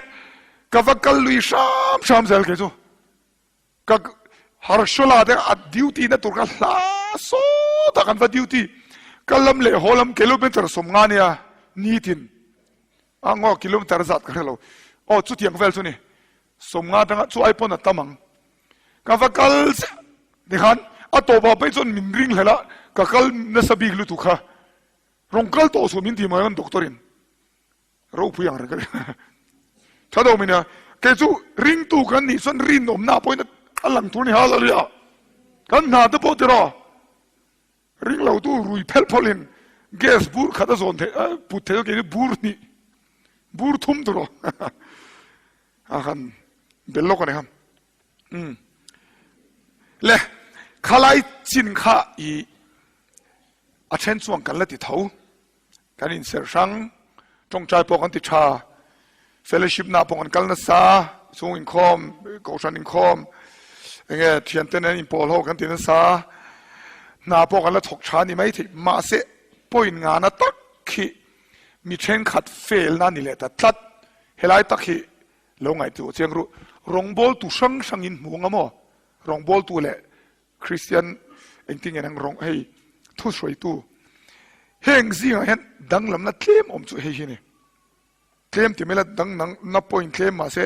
S1: ka va kal lui hram hram zel kei chu. Ka Harshola te a duty na tur ka hla sawt a kan va duty. Ka lam leh haw lam kilometer 50 nia nitin. A ngaw kilometer zat ka hre lo. Aw chutiang vel chu ni. 50 atanga chu ai pawn a tam ang. Ka va kal chiah tikhan a tawpah phei chuan min ring hlel a, ka kal nasa bik lutuk kha. Rawn kal tawh suh min ti mai ang doctor in. Ropui ang reng ka ring. Tha deuh mai nia. Kei chu ringtu kan nih chuan rinawmna pawhin a lang tur a ni hallelujah. Kan hna te pawh tiraw. Ring lo tu rui phelh phawlh in gas bur khat a zawn theih a put theih kei bur hnih bur thum tur aw a han bel lawk a ni kha um le khalai chin kha i a then chuan kan la ti tho Kan inserh hrang, tawngtai pawh kan ti tha, fellowship na pawh kan kal nasa, chhung inkhawm, kohhran inkhawm, enge thiante nen inpawl ho kan ti nasa, hna pawh kan la thawk tha a ni maithei. Mahse, point ngana tak hi mi thenkhat fail na ni leh ta tlat. Helai tak hi lo ngaihtuah chiang ru. Rawngbawltu hrang hrangin hmu anga maw? Rawngbawltu leh Kristian engtin nge nang rawng hei thu hruaitu heng zingah hian danglamna tlem awm chu hei hi ni. Tlem ti mai la dang nang na point tlem mahse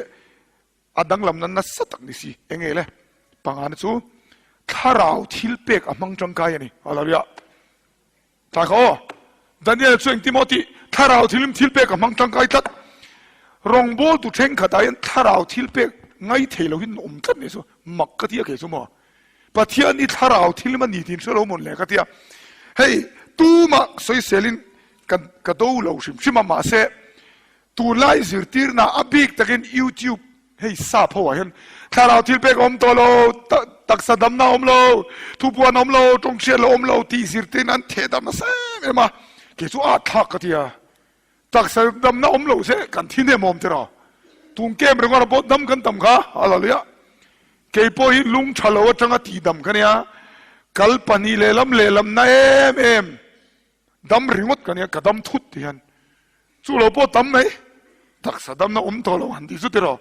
S1: a danglamna nasa tak ni si. Eng nge le? Pangana chu thlarau thil pek a hmang tangkai a ni. Hallelujah. Tlai kha aw. Daniel chu engti maw tih thlarau thilim thil pek a hmang tangkai tlat. Rawngbawltu thenkhatah hian thlarau thil pek ngai thei lo hian awm tlat nih chu mak ka ti a kei chu maw. Pathian hi thlarau thilim a ni tih hre lo mawn le ka ti a. Hei tumah sawiselin ka ka do lo hrim hrim a mahse tunlai zirtirna a bik takin YouTube Hei sap ho ah hian thlarau thil pek a awm tawh lo, taksa damna a awm lo, thupuan a awm lo, tawngchhiat lo a awm lo tih zirtir an theh darh nasa em em a, kei chu at thlak ka ti a, taksa damna awm lo se kan thi hnem awm tiraw, tung kem ringawt ah pawh dam kan tam kha, hallelujah. Kei pawh hi lung tha lo atanga tih dam ka nia, kal pahnih lehlam lehlam na em em. Dam ringawt ka nia, ka dam thut ti hian chu lo pawh tam mai, taksa damna awm tawh lo han ti chu tiraw.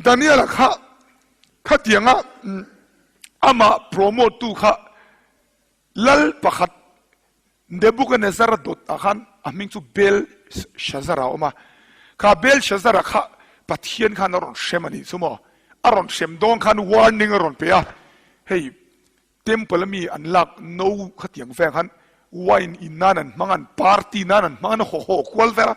S1: Daniel-a kha Khatianga amah promote tu kha Lal pakhat Nebuchadnezzar-a dawt ah khan a hming chu Belshazzar a awm a. Kha Belshazzar-a kha Pathian khan a rawn hrem a nih chu maw? A rawn hrem dawn khan warning a rawn pe a, hei temple a mi an lak no khatiang veng khan wine in nan an hmang a, an party nan an hmang a, an haw haw kual vel a,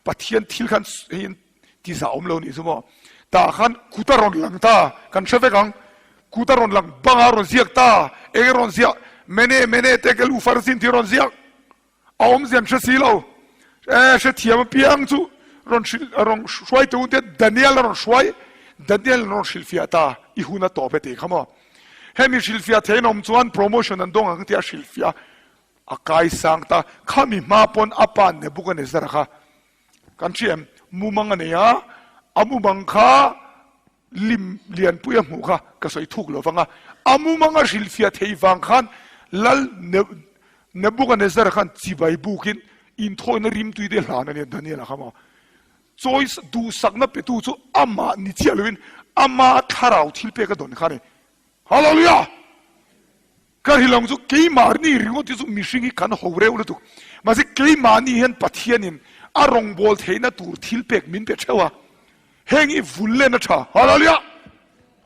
S1: Pathian thil khan hei an Ti zah awm lo nih chu maw? Tah khan kut a rawn lang ta, kan hre vek ang. Kut a rawn lang, bang a rawn ziak ta, eng a rawn ziah? Mene, mene, tekel, ufarsin tih a rawn ziak. A awmzia an hre si lo. E, hrethiam apiang chu rawn hrilh, rawn hruai teh u tia Daniel a rawn hruai, Daniel an rawn hrilhfiah ta, i hun a tawp e tih kha maw? Hemi hrilhfiah theiin awm chuan promotion an dawng ang tia hrilhfiah a kaisang ta. Khami hma pawn a pa Nebuchadnezzar kha Kan hria em? Mumang a nei a, a mumang kha lim lianpui a hmuh kha ka sawi thuk lo vang a, a mumang a hrilhfiah thei vang khan Lal Nebuchadnezzar khan chibai bukin inthawina rimtui te hlan a nia Daniel-a kha maw? Chawi duhsakna petu chu amah ni chiah loin ama thlarau thil pek a dawn kha a ni. Hallelujah! Ka rilawng chu keimahni ringawt hi chu mihring hi kan ho reuh lutuk. Mahse keimahni hian Pathianin a rawngbâwl theihna tur thil pek min pe theuh a, heng hi vul len a tha. Hallelujah!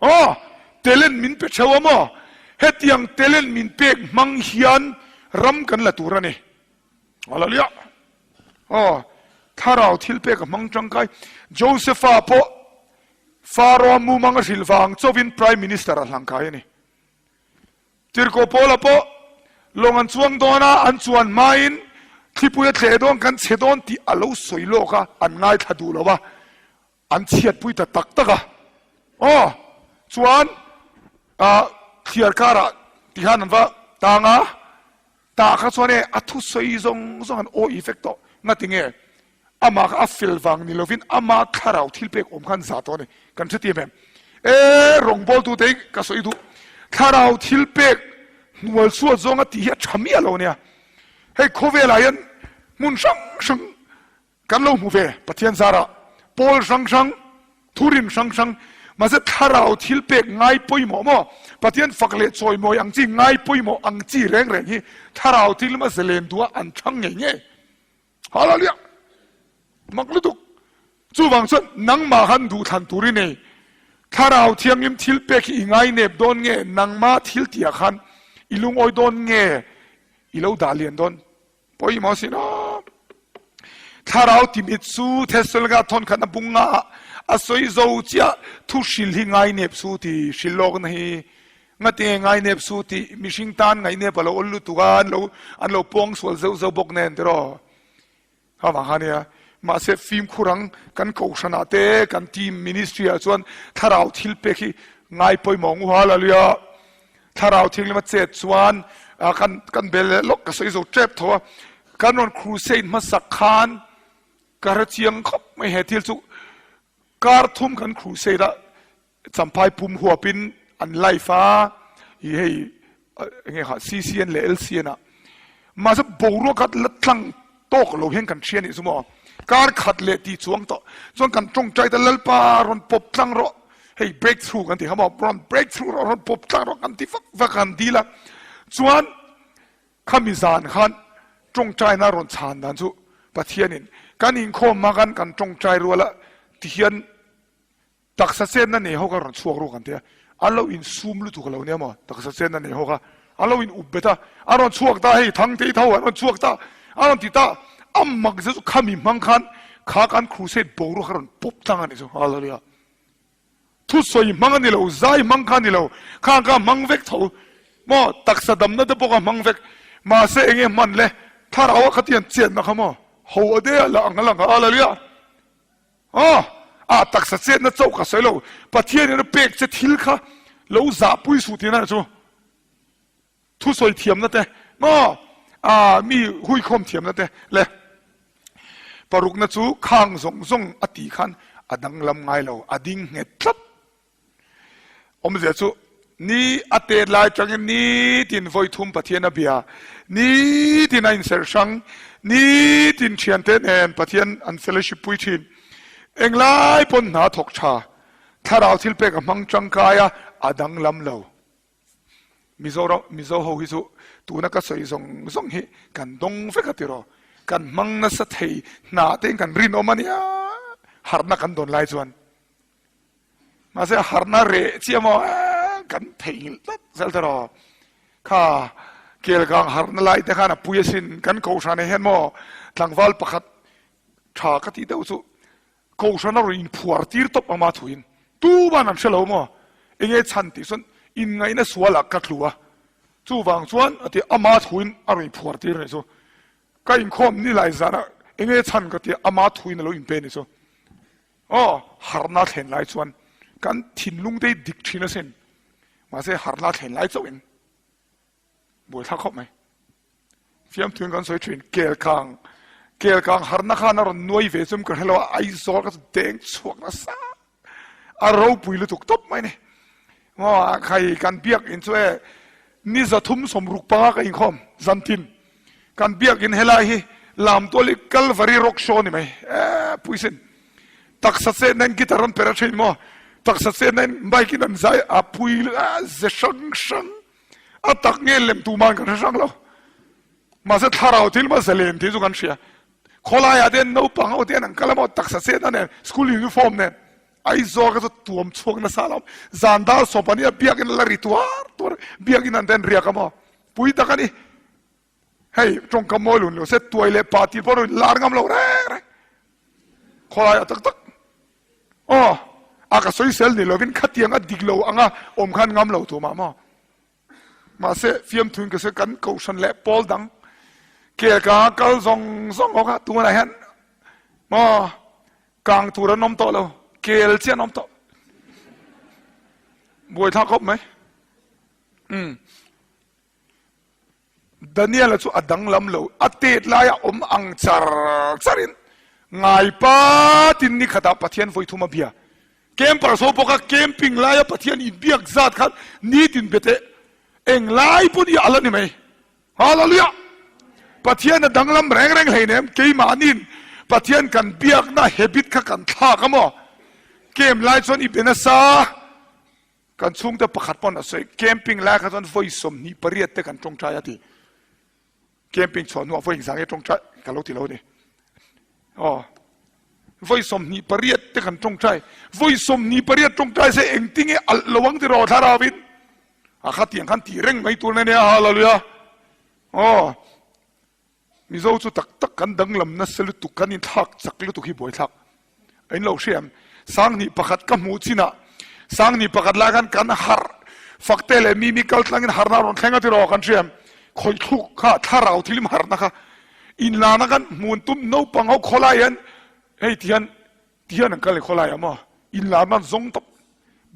S1: Aw, talent min pe theuh a maw? Hetiang talent min pek hmang hian ram kan la tur a ni. Hallelujah! Aw, thlarau thil pek a hmang tangkai. Josepha pawh Pharaoh mumang a hrilh vang chauhin Prime Minister a hlangkai a ni. Tirhkoh Paula pawh lawng an chuang dawn a, an chuan hmain thlipui a thleh dawn, kan chhe dawn tih a lo sawi lawk a, an ngaithla duh lo a, an chhiatpui ta tak tak a. Aw, chuan ah thliar karah tikhan an va tang a, Tah kha chuan e a thusawi zawng zawng an awi vek tawh. Ngati nge? Amah kha a fel vang ni lovin ama thlarau thil pek awm khan za tawh a ni. Kan hre ti em em? E rawngbawltute hi ka sawi duh. Thlarau thil pek hnual chhuat zawnga tih hi a tha miah lo nia. Hei khawvelah hian hmun hrang hrang Kan lo hmu ve, Pathian zarah pawl hrang hrang, thurin hrang hrang, mahse thlarau thil pek ngai pawimawh maw? Pathian fak leh chawimawi ang chi ngai pawimawh ang chi reng reng hi thlarau thil lama zalen duha an thlang ngei ngei. Hallelujah! Mak lutuk. Chuvang chuan nangmah khan duhthlan tur i nei. Thlarau thianghlim thil pek hi i ngai nep dawn nge? Nangmah thil tihah khan i lungawi dawn nge? I lo dah lian dawn? Pawimawh sin aw. Thlarau timit su Thessalonika thawnkhat na bung nga a sawi zo chiah thu hril hi ngai nep su ti hril lawk na hi ngati nge ngai nep su ti mihring tan ngai nep alo ol lutuk a an lo an lo puang sual zeuh zeuh bawk nen tiraw kha vang kha nia mahse fimkhur ang kan kohhran ah te kan team ministry ah chuan thlarau thil pek hi ngai pawimawh ngu hallelujah Thlarau Thianghlim a chet chuan kan kan bel leh lawk ka sawi zo tep tho a, kan rawn crusade hmasak khan ka hre chiang khawp mai he thil chu kar thum kan crusade a Champhai pum huapin an live a i hei enge kha CCN leh LCN ah mahse boruak kha la tlang tawk lo hian kan hria nih chu maw kar khat leh tih chuang tawh chuan kan tawngtai ta lalpa rawn pawp tlang rawh hei break through kan ti kha maw rawn break through rawh rawn pawp tlang rawh kan ti vak vak kan dil a chuan khami zan khan tawngtaina rawn chhan dan chu Pathianin kan inkhawm hma khan kan tawngtai rual a tihian Taksa chenna nei ho kha rawn chhuak ruk an ti a, an lo insum lutuk a lo nia maw, taksa chenna nei ho kha an lo in up bet a, an rawn chhuak ta hei Thangtei tho an rawn chhuak ta, an rawn ti ta, a mak zet chu khami hmang khan kha kan crusade boruak kha rawn pawp tlang a nih chu, hallelujah. Thusawi hmang a ni lo, zai hmang kha a ni lo, khang kha hmang vek tho maw, taksa damna te pawh kha hmang vek, mahse eng nge hman le, thlarau a khatiang chenna kha maw, ho a de a la ang a lang a, hallelujah. Aw, a taksa chetna chauh ka sawi lo, Pathian in a pek che thil kha lo zahpui suh tihna chu thusawi thiamna te maw, a mi huikhawm thiamna te le parukna chu khang zawng zawng a tih khan a danglam ngai lo, a ding nghet tlat. Awmzia chu ni a tet lai tangin nitin vawi thum Pathian a bia, nitin a inserh hrang, nitin thiante nen Pathian an fellowship pui thin. Englai pawn hna thawk tha, thlarau thil pek a hmang tangkai a, a danglam lo. Mizoram Mizo ho hi chu tuna ka sawi zawng zawng hi kan dawng vek a tiraw. Kan hmang nasa thei hna te in kan rinawm a nia harhna kan dawn lai chuan. Mahse harhna reh chiah maw kan theihnghilh tlat zel tiraw. Kha kelkang harhna lai te khan a pui asin kan kohhran ah hian maw tlangval pakhat tha ka tih deuh chu Kohhran a rawn inphuar tir tawp ang ma thuin tuman an hre lo maw? Enge chhan tih chuan inngaihna sualah ka tlu a, chuvang chuan a ti ama thuin a rawn inphuar tir a nih chu. Ka inkhawm ni lai zanah enge chhan ka ti a, ama thuin a lo inpe a nih chu. Aw, harhna thlen lai chuan kan thinlung te hi dik thin asin, mahse harhna thlen lai chauhin Buaithlak khawp mai. Fiamthuin kan sawi thin, Kelkang, Kelkang harna khan a rawn nuai ve chum ka hre lo a, Aizawl ka chu deng chhuak nasa. A ropui lutuk tawp mai ni. Maw khai kan biak in chu e ni 360 ka inkhawm zantin. Kan biak in helai hi Lamtual hi Calvary Rock Show ni mai. E puisin. Taksa chetna in guitar an per a thin maw. Taksa chetna in mic in an zai a pui ze hrang hrang. A tak nge lem tu man kan hre hrang lo. Mahse thlarau thil maw zalen tih chu kan hria. Khawlaiah te naupang ho te an kal a maw taksa chetna nen school uniform nen Aizawl kha chu tuam chhuak nasa lo. Zan dar sawp ania biakin la ri tuar tuar biakin an ten riak a maw. Pui tak a ni. Hei tawngkam mawi lun lo se tuai leh pa tih pawh rawn lar ngam lo reng reng. Khawlaiah tak tak. Aw, a ka sawisel ni lovin khatiang a dik lo anga awm khan ngam lo tu mah maw. Mahse fiamthuin ka sawi kan kohhran leh pawl dang kel ka kal zawng zawng ho kha tunah hian maw kang tur an awm tawh lo kel chiah an awm tawh. Buaithlak khawp mai. Umm. Daniel-a chu a danglam lo, a tet laia awm ang char charin ngai patin ni khatah Pathian vawi thum a bia. Campers ho bawka camping laia Pathian inbiak zat khan nitin be teh eng lai pawh ni a la ni mai. Hallelujah! Pathian a danglam reng reng hleinem, keimahniin Pathian kan biakna habit kha kan thlak a maw? Camp lai chuan i be nasa. Kan chhungte pakhat pawn a sawi, camping lai kha chuan vawi 28 te kan tawngtai a ti. Camping chhuah hnuah vawi engzah nge tawngtai ka lo ti lo a ni. Aw, vawi 28 te kan tawngtai. Vawi 28 tawngtai se engtinge alh lo ang tiraw thlarauin. A khatiang khan tih reng mai tur na nia, hallelujah. Aw. Mizo chu tak tak kan danglam nasa lutuk, kan inthlak chak lutuk hi buaithlak a in lo hria em? Sanghnih pakhat ka hmuh chinah Sanghnih pakhat lai khan kan harh fakte leh mimi kal tlangin harhna a rawn thleng a tiraw kan hria em? Khawih thluk kha thlarau thilim harhna kha inlana kan hmun tum naupang ho khawlai hian hei ti hian ti hian an kal i khawlai ah maw inlarna an zawng tawp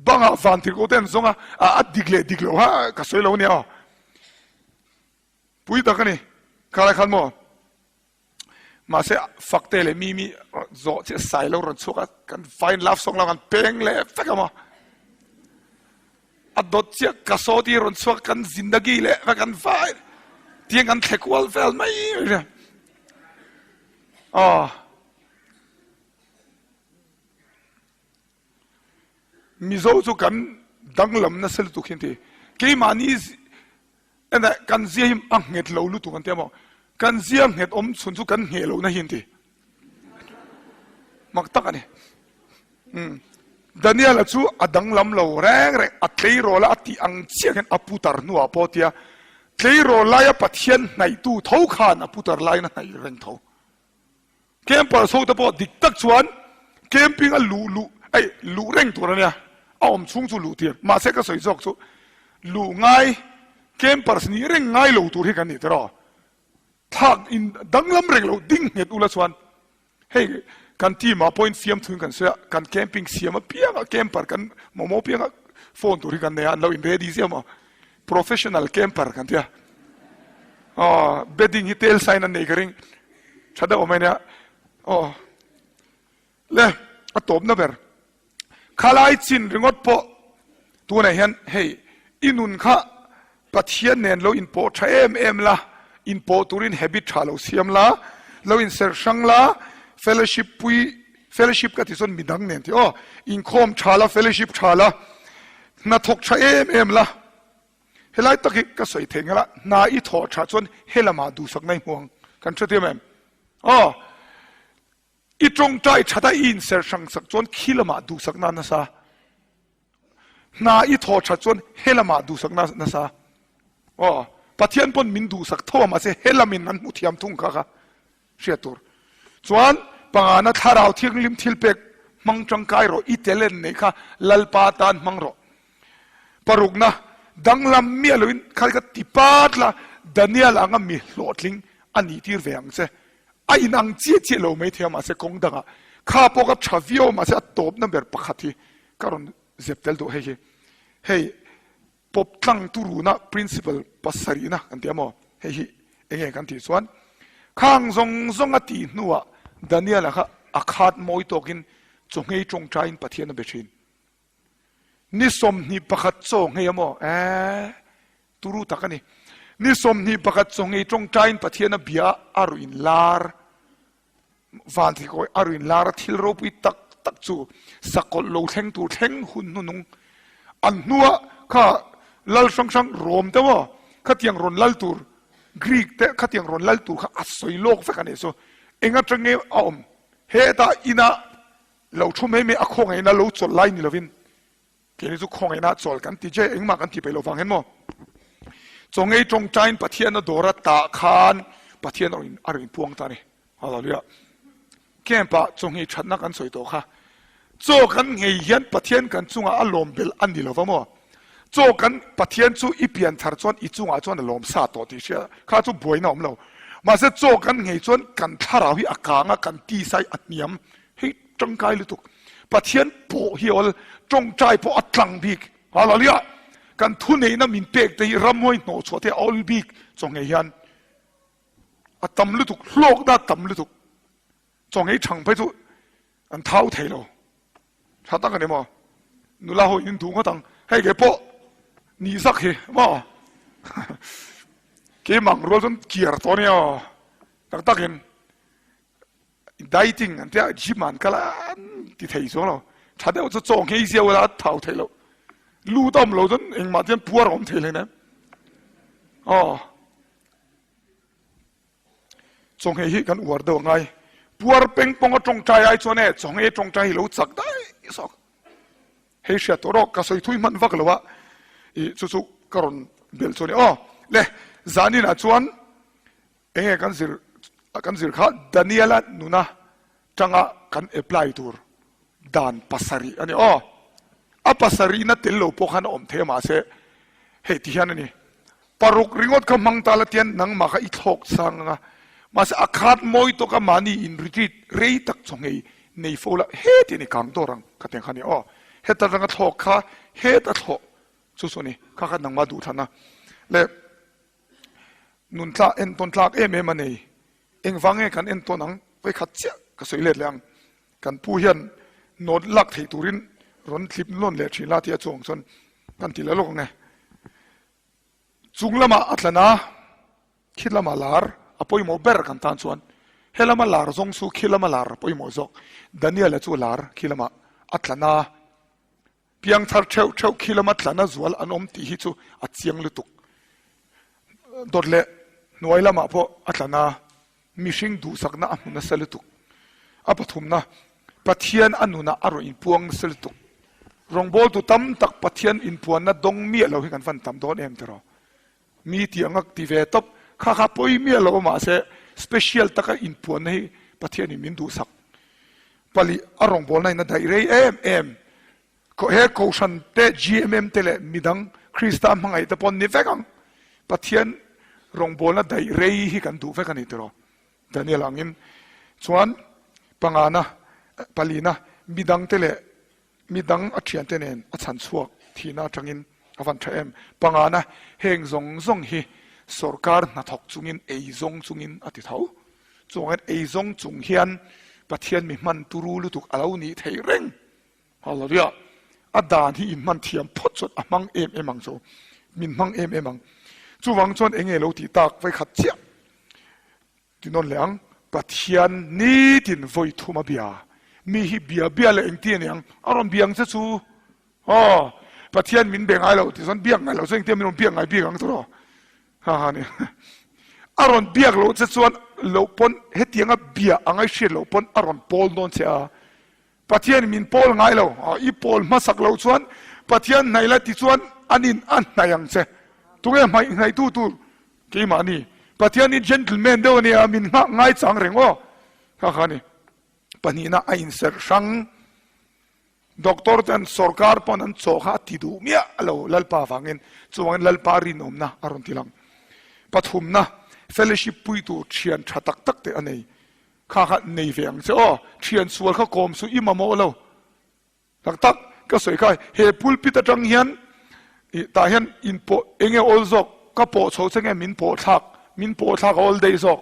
S1: bangah van thirko te an zawng a a dik leh dik lo kha ka sawi lo ania aw. Pui tak a ni. Khalai khan maw? Mahse Fakte leh Mimi zawh chiah sai lo rawn chhuak a, kan fine love song lo kan peng leh vek a maw? A dawt chiah Kasawti rawn chhuak kan zindagi leh vek kan vai tiang kan thle kual vel mai mai. Aw. Mizo chu kan danglam nasa lutuk hi an ti. Keimahni Ena kan zia hi a nghet lo lutuk an ti a maw? Kan zia nghet awm chhun chu kan ngheh lohna hi an ti. Mak tak a ni. Umm. Daniel-a chu a danglam lo reng reng, a tleirawl a a tih ang chiah hian a putar hnuah pawh tia tleirawl laia Pathian hnaihtu tho khan a putar laiin a hnaih reng tho. Campers ho te pawh dik tak chuan camping a luh luh ei luh reng tur a nia, a awm chhung chu luh tir. Mahse ka sawi zawk chu luh ngai campers nih reng ngai lo tur hi kan nih tiraw. Thlak in danglam reng lo ding nghet ula chuan hei kan team ah pawhin fiamthuin kan sawi a, kan camping siam apiang a camper kan mamawh apiang a phone tur hi kan nei a, an lo in ready ziah maw. Professional camper kan tia. Aw bedding hi tel sign an nei ka ring. Tha deuh awm ania. Aw le a tawpna ber. Khalai chin ringawt pawh tunah hian hei i nun kha Pathian nen lo inpawh tha em em la, inpawh turin habit tha lo siam la, lo inserh hrang la, fellowship pui fellowship ka ti chuan midang nen tih aw, inkhawm tha la, fellowship tha la. Hna thawk tha em em la. Helai tak hi ka sawi theih nghal a, hna i thawh tha chuan helamah duhsakna i hmu ang. Kan hre thiam em? Aw. I tawngtai that a i inser hrang sak chuan khi lamah duhsakna a nasa. Hna i thawh that chuan he lamah duhsakna a nasa. Aw, Pathian pawn min duhsak tho a mahse he lamin an hmu thiam thung kha kha hriat tur. Chuan pangana thlarau thianghlim thilpek hmang tangkai rawh, i talent neih kha Lalpa tan hmang rawh. Parukna, danglam miah loin kha kha ti pat la, Daniel anga mi hlawhtling a nih tir ve ang che. A inang chiah chiah lo maithei a mahse kawng dangah kha pawh ka tha viau a mahse a tawpna ber pakhat hi ka rawn zep tel duh hei hi. Hei pawp tlang turuna principle pasarihna kan ti a maw? Hei hi enge kan tih chuan khang zawng zawng a tih hnuah Daniel-a kha a khat mawi tawkin chawnghei tawngtaiin Pathian a be thin. Ni 21 chaw nghei a maw? Eeh, turu tak a ni. Ni 21 chaw nghei tawngtaiin Pathian a bia a ruh in lar. Van thikawi a ruh in lar a thil ropui tak tak chu sakawlh lo thleng tur thleng hun hnunung an hnua kha lal hrang hrang rawm deuh aw khatiang rawn lal tur Greek te khatiang rawn lal tur kha a sawi lawk vek a nih chu. Eng atang nge a awm? Hetah inah Lo thu mai mai a khawngaihna lo chawlh lai ni lovin keini chu khawngaihna chawl kan ti je engmah kan ti peih lo vang hian maw chawngei tawngtain Pathian a dawr a tah khan Pathian a rawn a rawn inpuang ta a ni. Hallelujah. Camp ah chawnghei thatna kan sawi tawh kha chaw kan nghei hian Pathian kan chungah a lawm belh a ni lova maw chaw kan Pathian chu i pian thar chuan i chungah chuan a lawm sa tawh tih hria kha chu buaina awm lo mahse chaw kan nghei chuan kan thlarau hi a kang a kan tisa hi a hniam Hei tangkai lutuk. Pathian pawh hi awl tawngtai pawh a tlang bik. Hallelujah! Kan thuneihna min pek te hi ramhuai hnawh chhuah te a awl bik chawnghei hian a tam lutuk, hlawkna a tam lutuk. Chawnghei thang phei chu an thau thei lo. Tha tak a ni maw? Nula ho in duh ngawt ang. Hei ke pawh ni zak hi maw? Keimah ang rual chuan kiar tawh a nia aw. Tak takin. Dieting an tia gym ah an kal a an ti thei chuang lo. Tha deuh chu chaw nghei zia ula a thau theih loh. Lut a awm lo chuan engmah chuan puar a awm thei hleinem. Aw. Chaw nghei hi kan uar deuh a ngai. Puar peng pawng a tawngtai ai chuan e chaw nghei tawngtai hi lo chak daih zawk. Hei hriat tawh rawh ka sawi thui hman vak lo a i chu chu ka rawn belh chu a ni. Aw le zanin ah chuan Enge kan zir kan zir kha Daniela nuna tanga kan apply tur dan pasarih a ni aw. A pasarihna tel lo pawh khan a awm thei a mahse hei ti hian a ni. Paruk ringawt kha hmang ta la tian nangmah kha i thlawk sang anga mahse a khat mawi tawk a mahni in retreat rei tak chaw nghei nei fo la heti a ni kang dawr ang ka tiang kha a ni aw. Heta atanga thlawk kha heta thlawh chu chu a ni kha kha nangmah duhthlanna leh Nun tla entawn tlak em em a nei. Engvang nge kan entawn ang? Vawikhat chiah ka sawi let leh ang. Kan pu hian note lak theih turin rawn tlip nawn leh thin la tih a chuang chuan kan ti leh lawk ang e. Chung lamah a tlan a, khi lama lar a pawimawh ber kan tan chuan he lama lar zawng chu khi lama lar a pawimawh zawk. Daniel-a chu lar khi lamah a tlan a. Piangthar theuh theuh khi lama tlana zual an awm tih hi chu a chiang lutuk. Dawt leh hnuai lamah pawh a tlan a, mihring duhsakna a hmu nasa lutuk. A pathumna, Pathian a nunah a rawn inpuang nasa lutuk. Rawngbawltu tam tak Pathian inpuanna dawng miah lo hi kan van tam dawn em tiraw? Mi tih anga ti ve tawp, kha kha pawi miah lo a mahse special taka inpuanna hi Pathianin min duhsak. Pali a rawngbawlna in a daih rei em em. He Kohhran te, GMM te leh midang Krista hmangaih te pawh an ni vek ang. Pathian rawngbawlna daih rei hi kan duh vek a ni tiraw? Daniel angin chuan pangana, palina midang te leh Midang a thiante nen a chhan chhuak thihna atangin a van tha em? Pangana, heng zawng zawng hi sawrkar hnathawk chungin ei zawng chungin a ti tho. Chuvangin ei zawng chung hian Pathian mi hman turu lutuk a lo nih theih reng. Hallelujah! A dan hi in hman thiam phawt chuan a hmang em em ang chu. Min hmang em em ang. Chuvang chuan enge lo tih tak vawikhat chiah. Ti nawn leh ang, Pathian nitin vawi thum a bia. Mi hi bia bia leh engti a ni ang? A rawn bia ang che chu. Aw. Pathian min be ngai lo ti chuan biak ngai lo chuan engtia min rawn biak ngai bik ang tawh ha ha ni. A rawn biak loh che chuan loh pawn hetianga bia a ngaihriat loh pawn a rawn pawl dawn che a. Pathian min pawl ngai lo. I pawl hmasak loh chuan Pathian hnaih la ti chuan anin a hnaih ang che. Tunge hmaih hnaihtu tur keimahni. Pathian hi gentleman deuh a nia min nghak ngai chang reng aw. Kha kha ni. Pahnihna a inserh hrang. Doctor ten sorkar pawn an chaw kha a ti duh miah lo Lalpa vangin. Chuvangin Lalpa rinawmna a rawn ti lang. Pathumna, fellowship pui tur thian tha tak tak te a nei. Kha kha nei ve ang che aw. Thian sual kha kawm suh i mamawh lo. Tak tak ka sawi kha he pulpit atang hian ih tah hian in pawh eng nge awl zawk ka pawh chho che nge min pawh thlak min pawh thlak a awl daih zawk.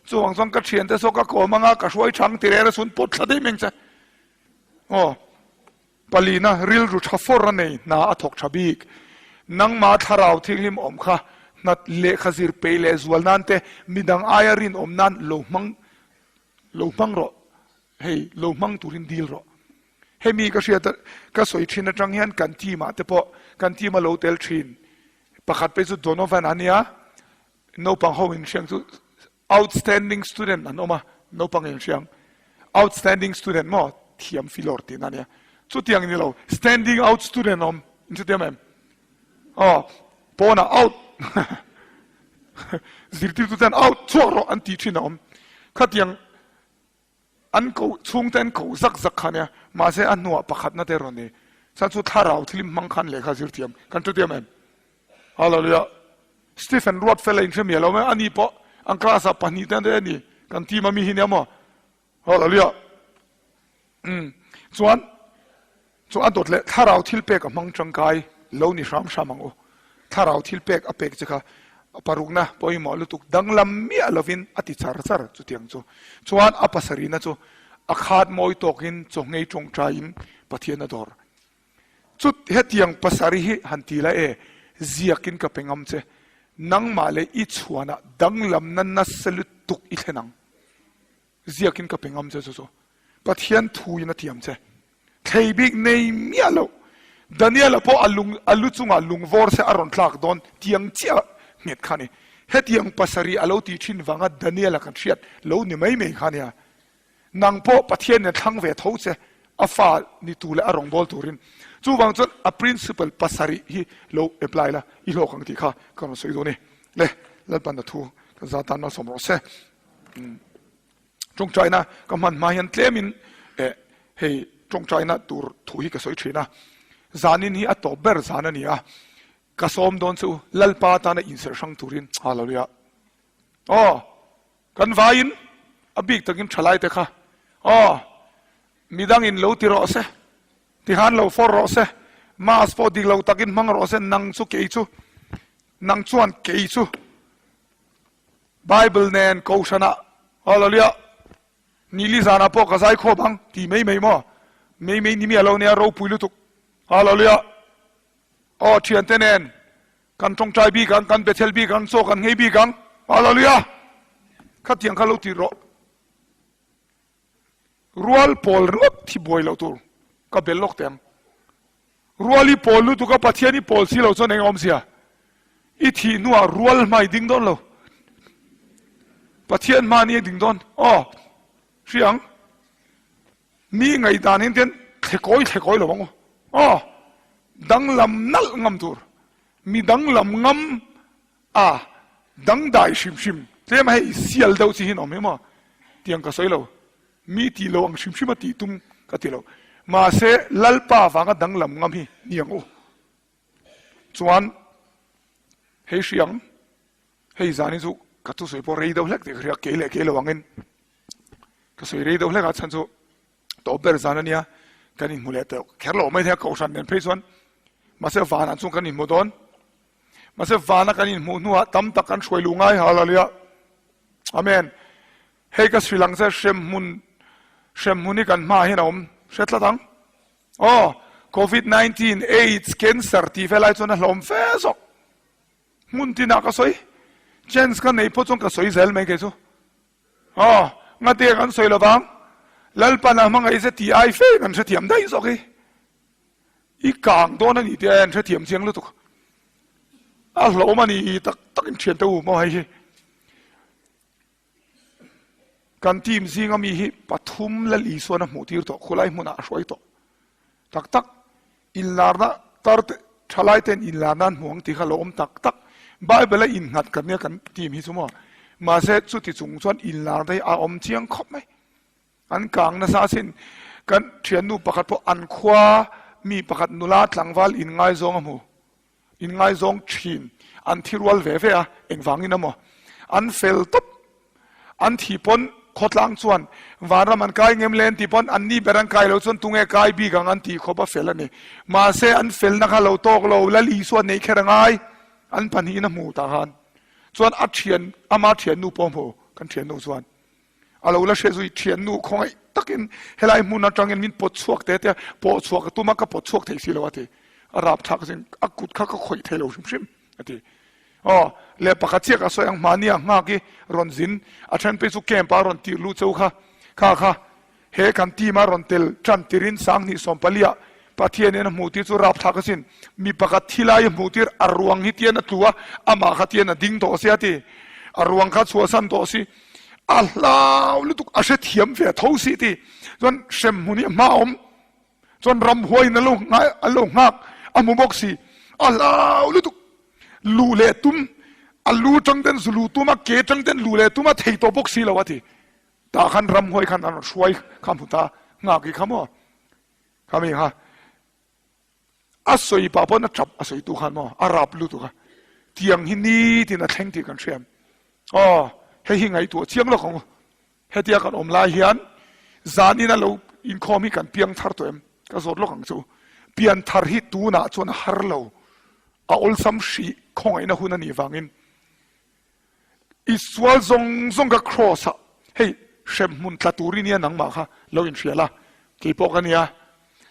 S1: Chuvang chuan ka thiante saw ka kawm anga ka hruai thang ti reng a chhun pawt thla daih mai ang che. Aw palina rilru tha fawr a nei hna a thawk tha bik. Nangmah thlarau thianghlim awm kha hna lehkha zir peih leh zual nan te midang aia rinawm nan lo hmang lo hmang rawh. Hei lo hmang turin dil rawh. Hemi ka hriat ka sawi thin atang hian kan team ah te pawh kan team a lo tel thin. Pakhat phei chu Donovan a nia, naupang ho in hriang chu outstanding student an awm a, naupang in hriang outstanding student maw thiam filawr tihna a nia. Chutiang ni lo standing out student awm in chutiang em? Aw pawnah out zirtirtu ten out chhuak rawh an tih thin a awm. Khatiang An koh chhungte an koh zak zak kha nia, mahse a hnuah pakhatna te rawn ni. Chuan chu thlarau thil hmang khan lehkha zir thiam kan thu tiam em? Hallelujah. Stephen Ruatfela inhre miah lo mai, ani pawh an class ah pahnih te a ni, kan team a mi hi nia maw? Hallelujah. Umm chuan Chu a dawt leh thlarau thil pek a hmang tangkai lo ni hram hram ang u. Thlarau thil pek a pek che kha parukna pawimawh lutuk danglam miah lovin a ti char char chutiang chu. Chuan a pasarihna chu a khat mawi tawkin chawnghei tawngtaiin Pathian a dawr. Chut hetiang pasarih hi han ti la e, ziakin ka pe ngam che. Nangmah leh i chhuanah danglamna nasa lutuk i thlen ang. Ziakin ka pe ngam che chu chu Pathian thuin a tiam che. Thlei bik nei miah loh. Daniela pawh a lung a lu chungah lungvawr se a rawn tlak dawn tiang chiah nghet kha ni. Hetiang pasarih a lo tih thin vanga Daniela kan hriat lo ni mai mai kha nia. Nang pawh Pathian in a thlang ve tho che a fa ni tur leh a rawngbâwl turin. Chuvang chuan a principle pasarih hi lo apply la i hlawk ang tih kha ka rawn sawi dawn e. Le Lalpan a thu kan zat tan malsawm rawh se. Tawngtaina ka hman hma hian tlemin eh hei tawngtaina tur thu hi ka sawi thin a, zanin hi a tawp ber zan a ni a, ka sawm dawn chu Lalpa tana inserh hrang turin Hallelujah. Aw kan vaiin a bik takin thalai te kha aw midangin lo ti rawh se tihan lo fawr rawh se mask pawh dik lo takin hmang rawh se nang chu kei chu nang chuan kei chu Bible nen Kohhranah Hallelujah Nili zanah pawh ka zai khawp ang ti mai mai maw? Mai mai ni miah lo nia ropui lutuk Hallelujah Aw thiante nen kan tawngtai bik ang kan Bethel bik ang chaw kan nghei bik ang Hallelujah Khatiang kha lo ti rawh. Rual pawl ringawt hi buai loh tur ka bel lawk teh ang. Rual i pawl lutuk a Pathian i pawl si lo chuan eng awmzia? I thih hnuah rual hma i ding dawn lo. Pathian hma ni a ding dawn. Aw, hria ang. Mi ngaihdan hian tian thlekawi thlekawi lo ang u. Aw, danglam nalh ngam tur. Mi danglam ngam A dangdai hrim hrim, tlem a hei sial deuh chi hi an awm hi maw? Tiang ka sawi lo, mi tih lo ang hrim hrim a tih tum ka ti lo. Mahse Lalpa vanga danglam ngam hi ni ang u. Chuan hei hriang, hei zan hi chu ka thusawi pawh rei deuh hlek tih ka hria, kei leh kei lo angin ka sawi rei deuh hlek a chhan chu tawp ber zan a nia, kan inhmu leh tawh kher lo mai thei a, Kohhran nen phei chuan mahse vanah chuan kan inhmu dawn. Mahse vana kan inhmuh hnuah tam tak kan hruai luh ngai Hallelujah. Amen. Hei ka sri lang che hremhmun hremhmun hi kan hmaah hian a awm hre tlat ang. Aw COVID-19, AIDS, cancer tih vel ai chuan a hlawm fe zawk. Hmun tinah ka sawi. Chance ka nei pawh chuan ka sawi zel mai kei chu. Aw ngate kan sawi lovang. Lalpan a hmangaih che tih ai fe kan hrethiam daih zawk hi. I kang dawn a ni tih a en hrethiam chiang lutuk. A hlauhawm a ni tak tak in thiante u maw hei hi. Kan team zinga mi hi pathum Lal Isuan a hmuh tir tawh, khulai hmunah a hruai tawh. Tak tak, inlarna tar te, thalai ten inlarna an hmu ang tih kha lo awm tak tak. Bible a innghat kan nia kan team hi chu maw. Mahse chuti chung chuan inlarna hi a awm chiang khawp mai. An kang nasa asin. Kan thiannu pakhat pawh an khua mi pakhat nula tlangval inngaizawng a hmu. Inngaizawng thin. An thi rual ve ve a, engvangin emaw. An fel tawp. An thi pawn khawtlang chuan vanram an kai ngem le an tih pawn an ni ber an kai lo chuan tunge kai bik ang an tih khawp a fel a ni. Mahse an felna kha lo tawk lo, Lal Isua neih kher a ngai. An pahnihin a hmu tah khan chuan a thian, ama thiannu pawh a hmu, kan thiannu chuan. A lo la hre zui thiannu khawngaih takin helai hmun atangin min pawt chhuak te tia pawh chhuah ka tum a ka pawt chhuak thei si lo a ti. A rap thlak zing a kut kha ka khawih thei lo hrim hrim a ti. Aw le pakhat chiah ka sawi ang mahni a nghak i rawn zin a then phei chu camp ah rawn tirh luh cheu kha kha kha He kan team a rawn tel tan tirin 2024 ah Pathianin a hmuh tir chu rapthlak asin. Mi pakhat thi lai a hmuh tir a ruang hi tian a tlu a, amah kha tian a ding tawh si a ti. A ruang kha chhuahsan tawh si. A hlau lutuk a hrethiam ve tho si ti. Chuan hremhmun hi a hma awm. Chuan ramhuaiin a lo a lo nghak a hmu bawk si. A hlau lutuk. Luh leh tum, a lu tang ten zu luh tum a, ke tang ten luh leh tum a thei tawh bawk si lo a ti. Tah khan ramhuai khan an rawn hruai kha hmu ta nghak i kha maw kha mi kha a sawi pah pawn a tap a sawi tu khan maw a rap lutuk a tiang hi nitin a thleng tih kan hriam aw hei hi ngaihtuah chiang lawk ang u hetia kan awm lai hian zanin a lo inkhawm hi kan piang thar tawh em ka zawt lawk ang chu pian thar hi tunah chuan a har lo a awlsam hrih khawngaihna hun a nih vangin I sual zawng zawng ka cross ah hei hremhmun tla tur i nia nangmah kha lo inhria la, kei pawh ka nia.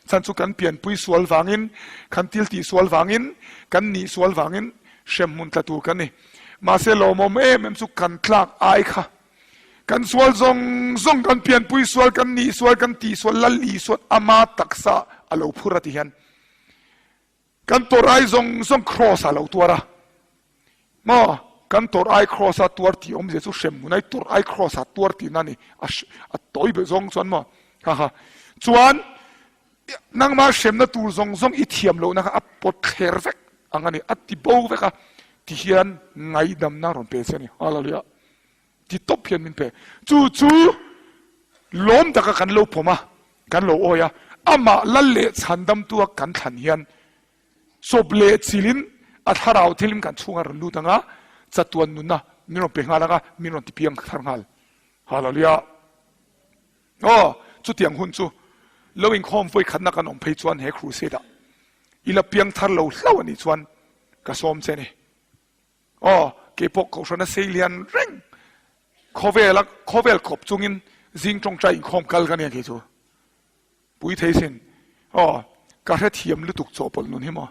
S1: Chhan chu kan pianpui sual vangin, kan thil tih sual vangin, kan nih sual vangin hremhmun tla tur kan ni. Mahse lawmawm em em chu kan tlak ai kha. Kan sual zawng zawng kan pianpui sual, kan nih sual, kan tih sual, Lal Isuan ama taksa a lo phur a ti hian Kan tawrh ai zawng zawng Kraws ah lo tuar a maw? Kan tawrh ai Kraws ah tuar tih awmzia chu hrem hmun ai tawrh ai Kraws ah tuar tihna a ni. A tawi beh zawng chuan maw? Ha ha. Chuan nangmah hremna tur zawng zawng i thiam lohna kha a pawt thler vek ang a ni, a ti bo vek a, ti hian ngaidamna rawn pe che a ni. Hallelujah. Ti tawp hian min pe. Chu chu lawm taka kan lo pawm a, kan lo awi a, amah lal leh chhandamtua kan thlan hian chawp leh chilin a thlarau thilin kan chhungah rawn lut ang a, chatuan nunna min rawn pe nghal ang a, min rawn ti piang thar nghal. Hallelujah! Aw, chutiang hun chu lo inkhawm vawi khatna kan awm phei chuan he crusade-ah i la piang thar lo hlauh a nih chuan ka sawm che ni. Aw, keipawh Kohhrana sei lian reng khawvela khawvel khawp chungin zing tawngtai inkhawm kal ka nia kei chu. Pui thei sin. Aw, ka hrethiam lutuk chawhpawlh nun hi maw.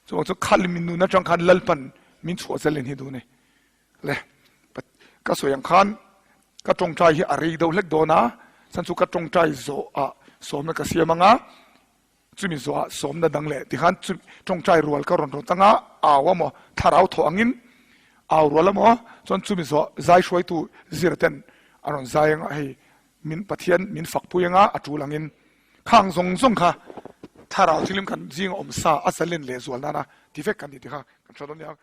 S1: Chuvang chu khal min nun atang khan Lalpan min chhuah zalen hi duh ni. Le, ka sawi ang khan ka tawngtai hi a rei deuh hlek dawn a, chhan chu ka tawngtai zawh ah sawmna ka siam ang a, Chumi zawhah sawmna dang leh tikhan chu tawngtai rual ka rawn rawt anga au a maw, thlarau thawh angin au rual a maw, chuan chumi zawh zai hruaitu zir ten a rawn zai anga hei min Pathian min fakpui anga a tul angin khang zawng zawng kha thlarau thilim kan zinga awm sa a zalen leh zual nana ti vek kan ni tikha kan hre dawn nia.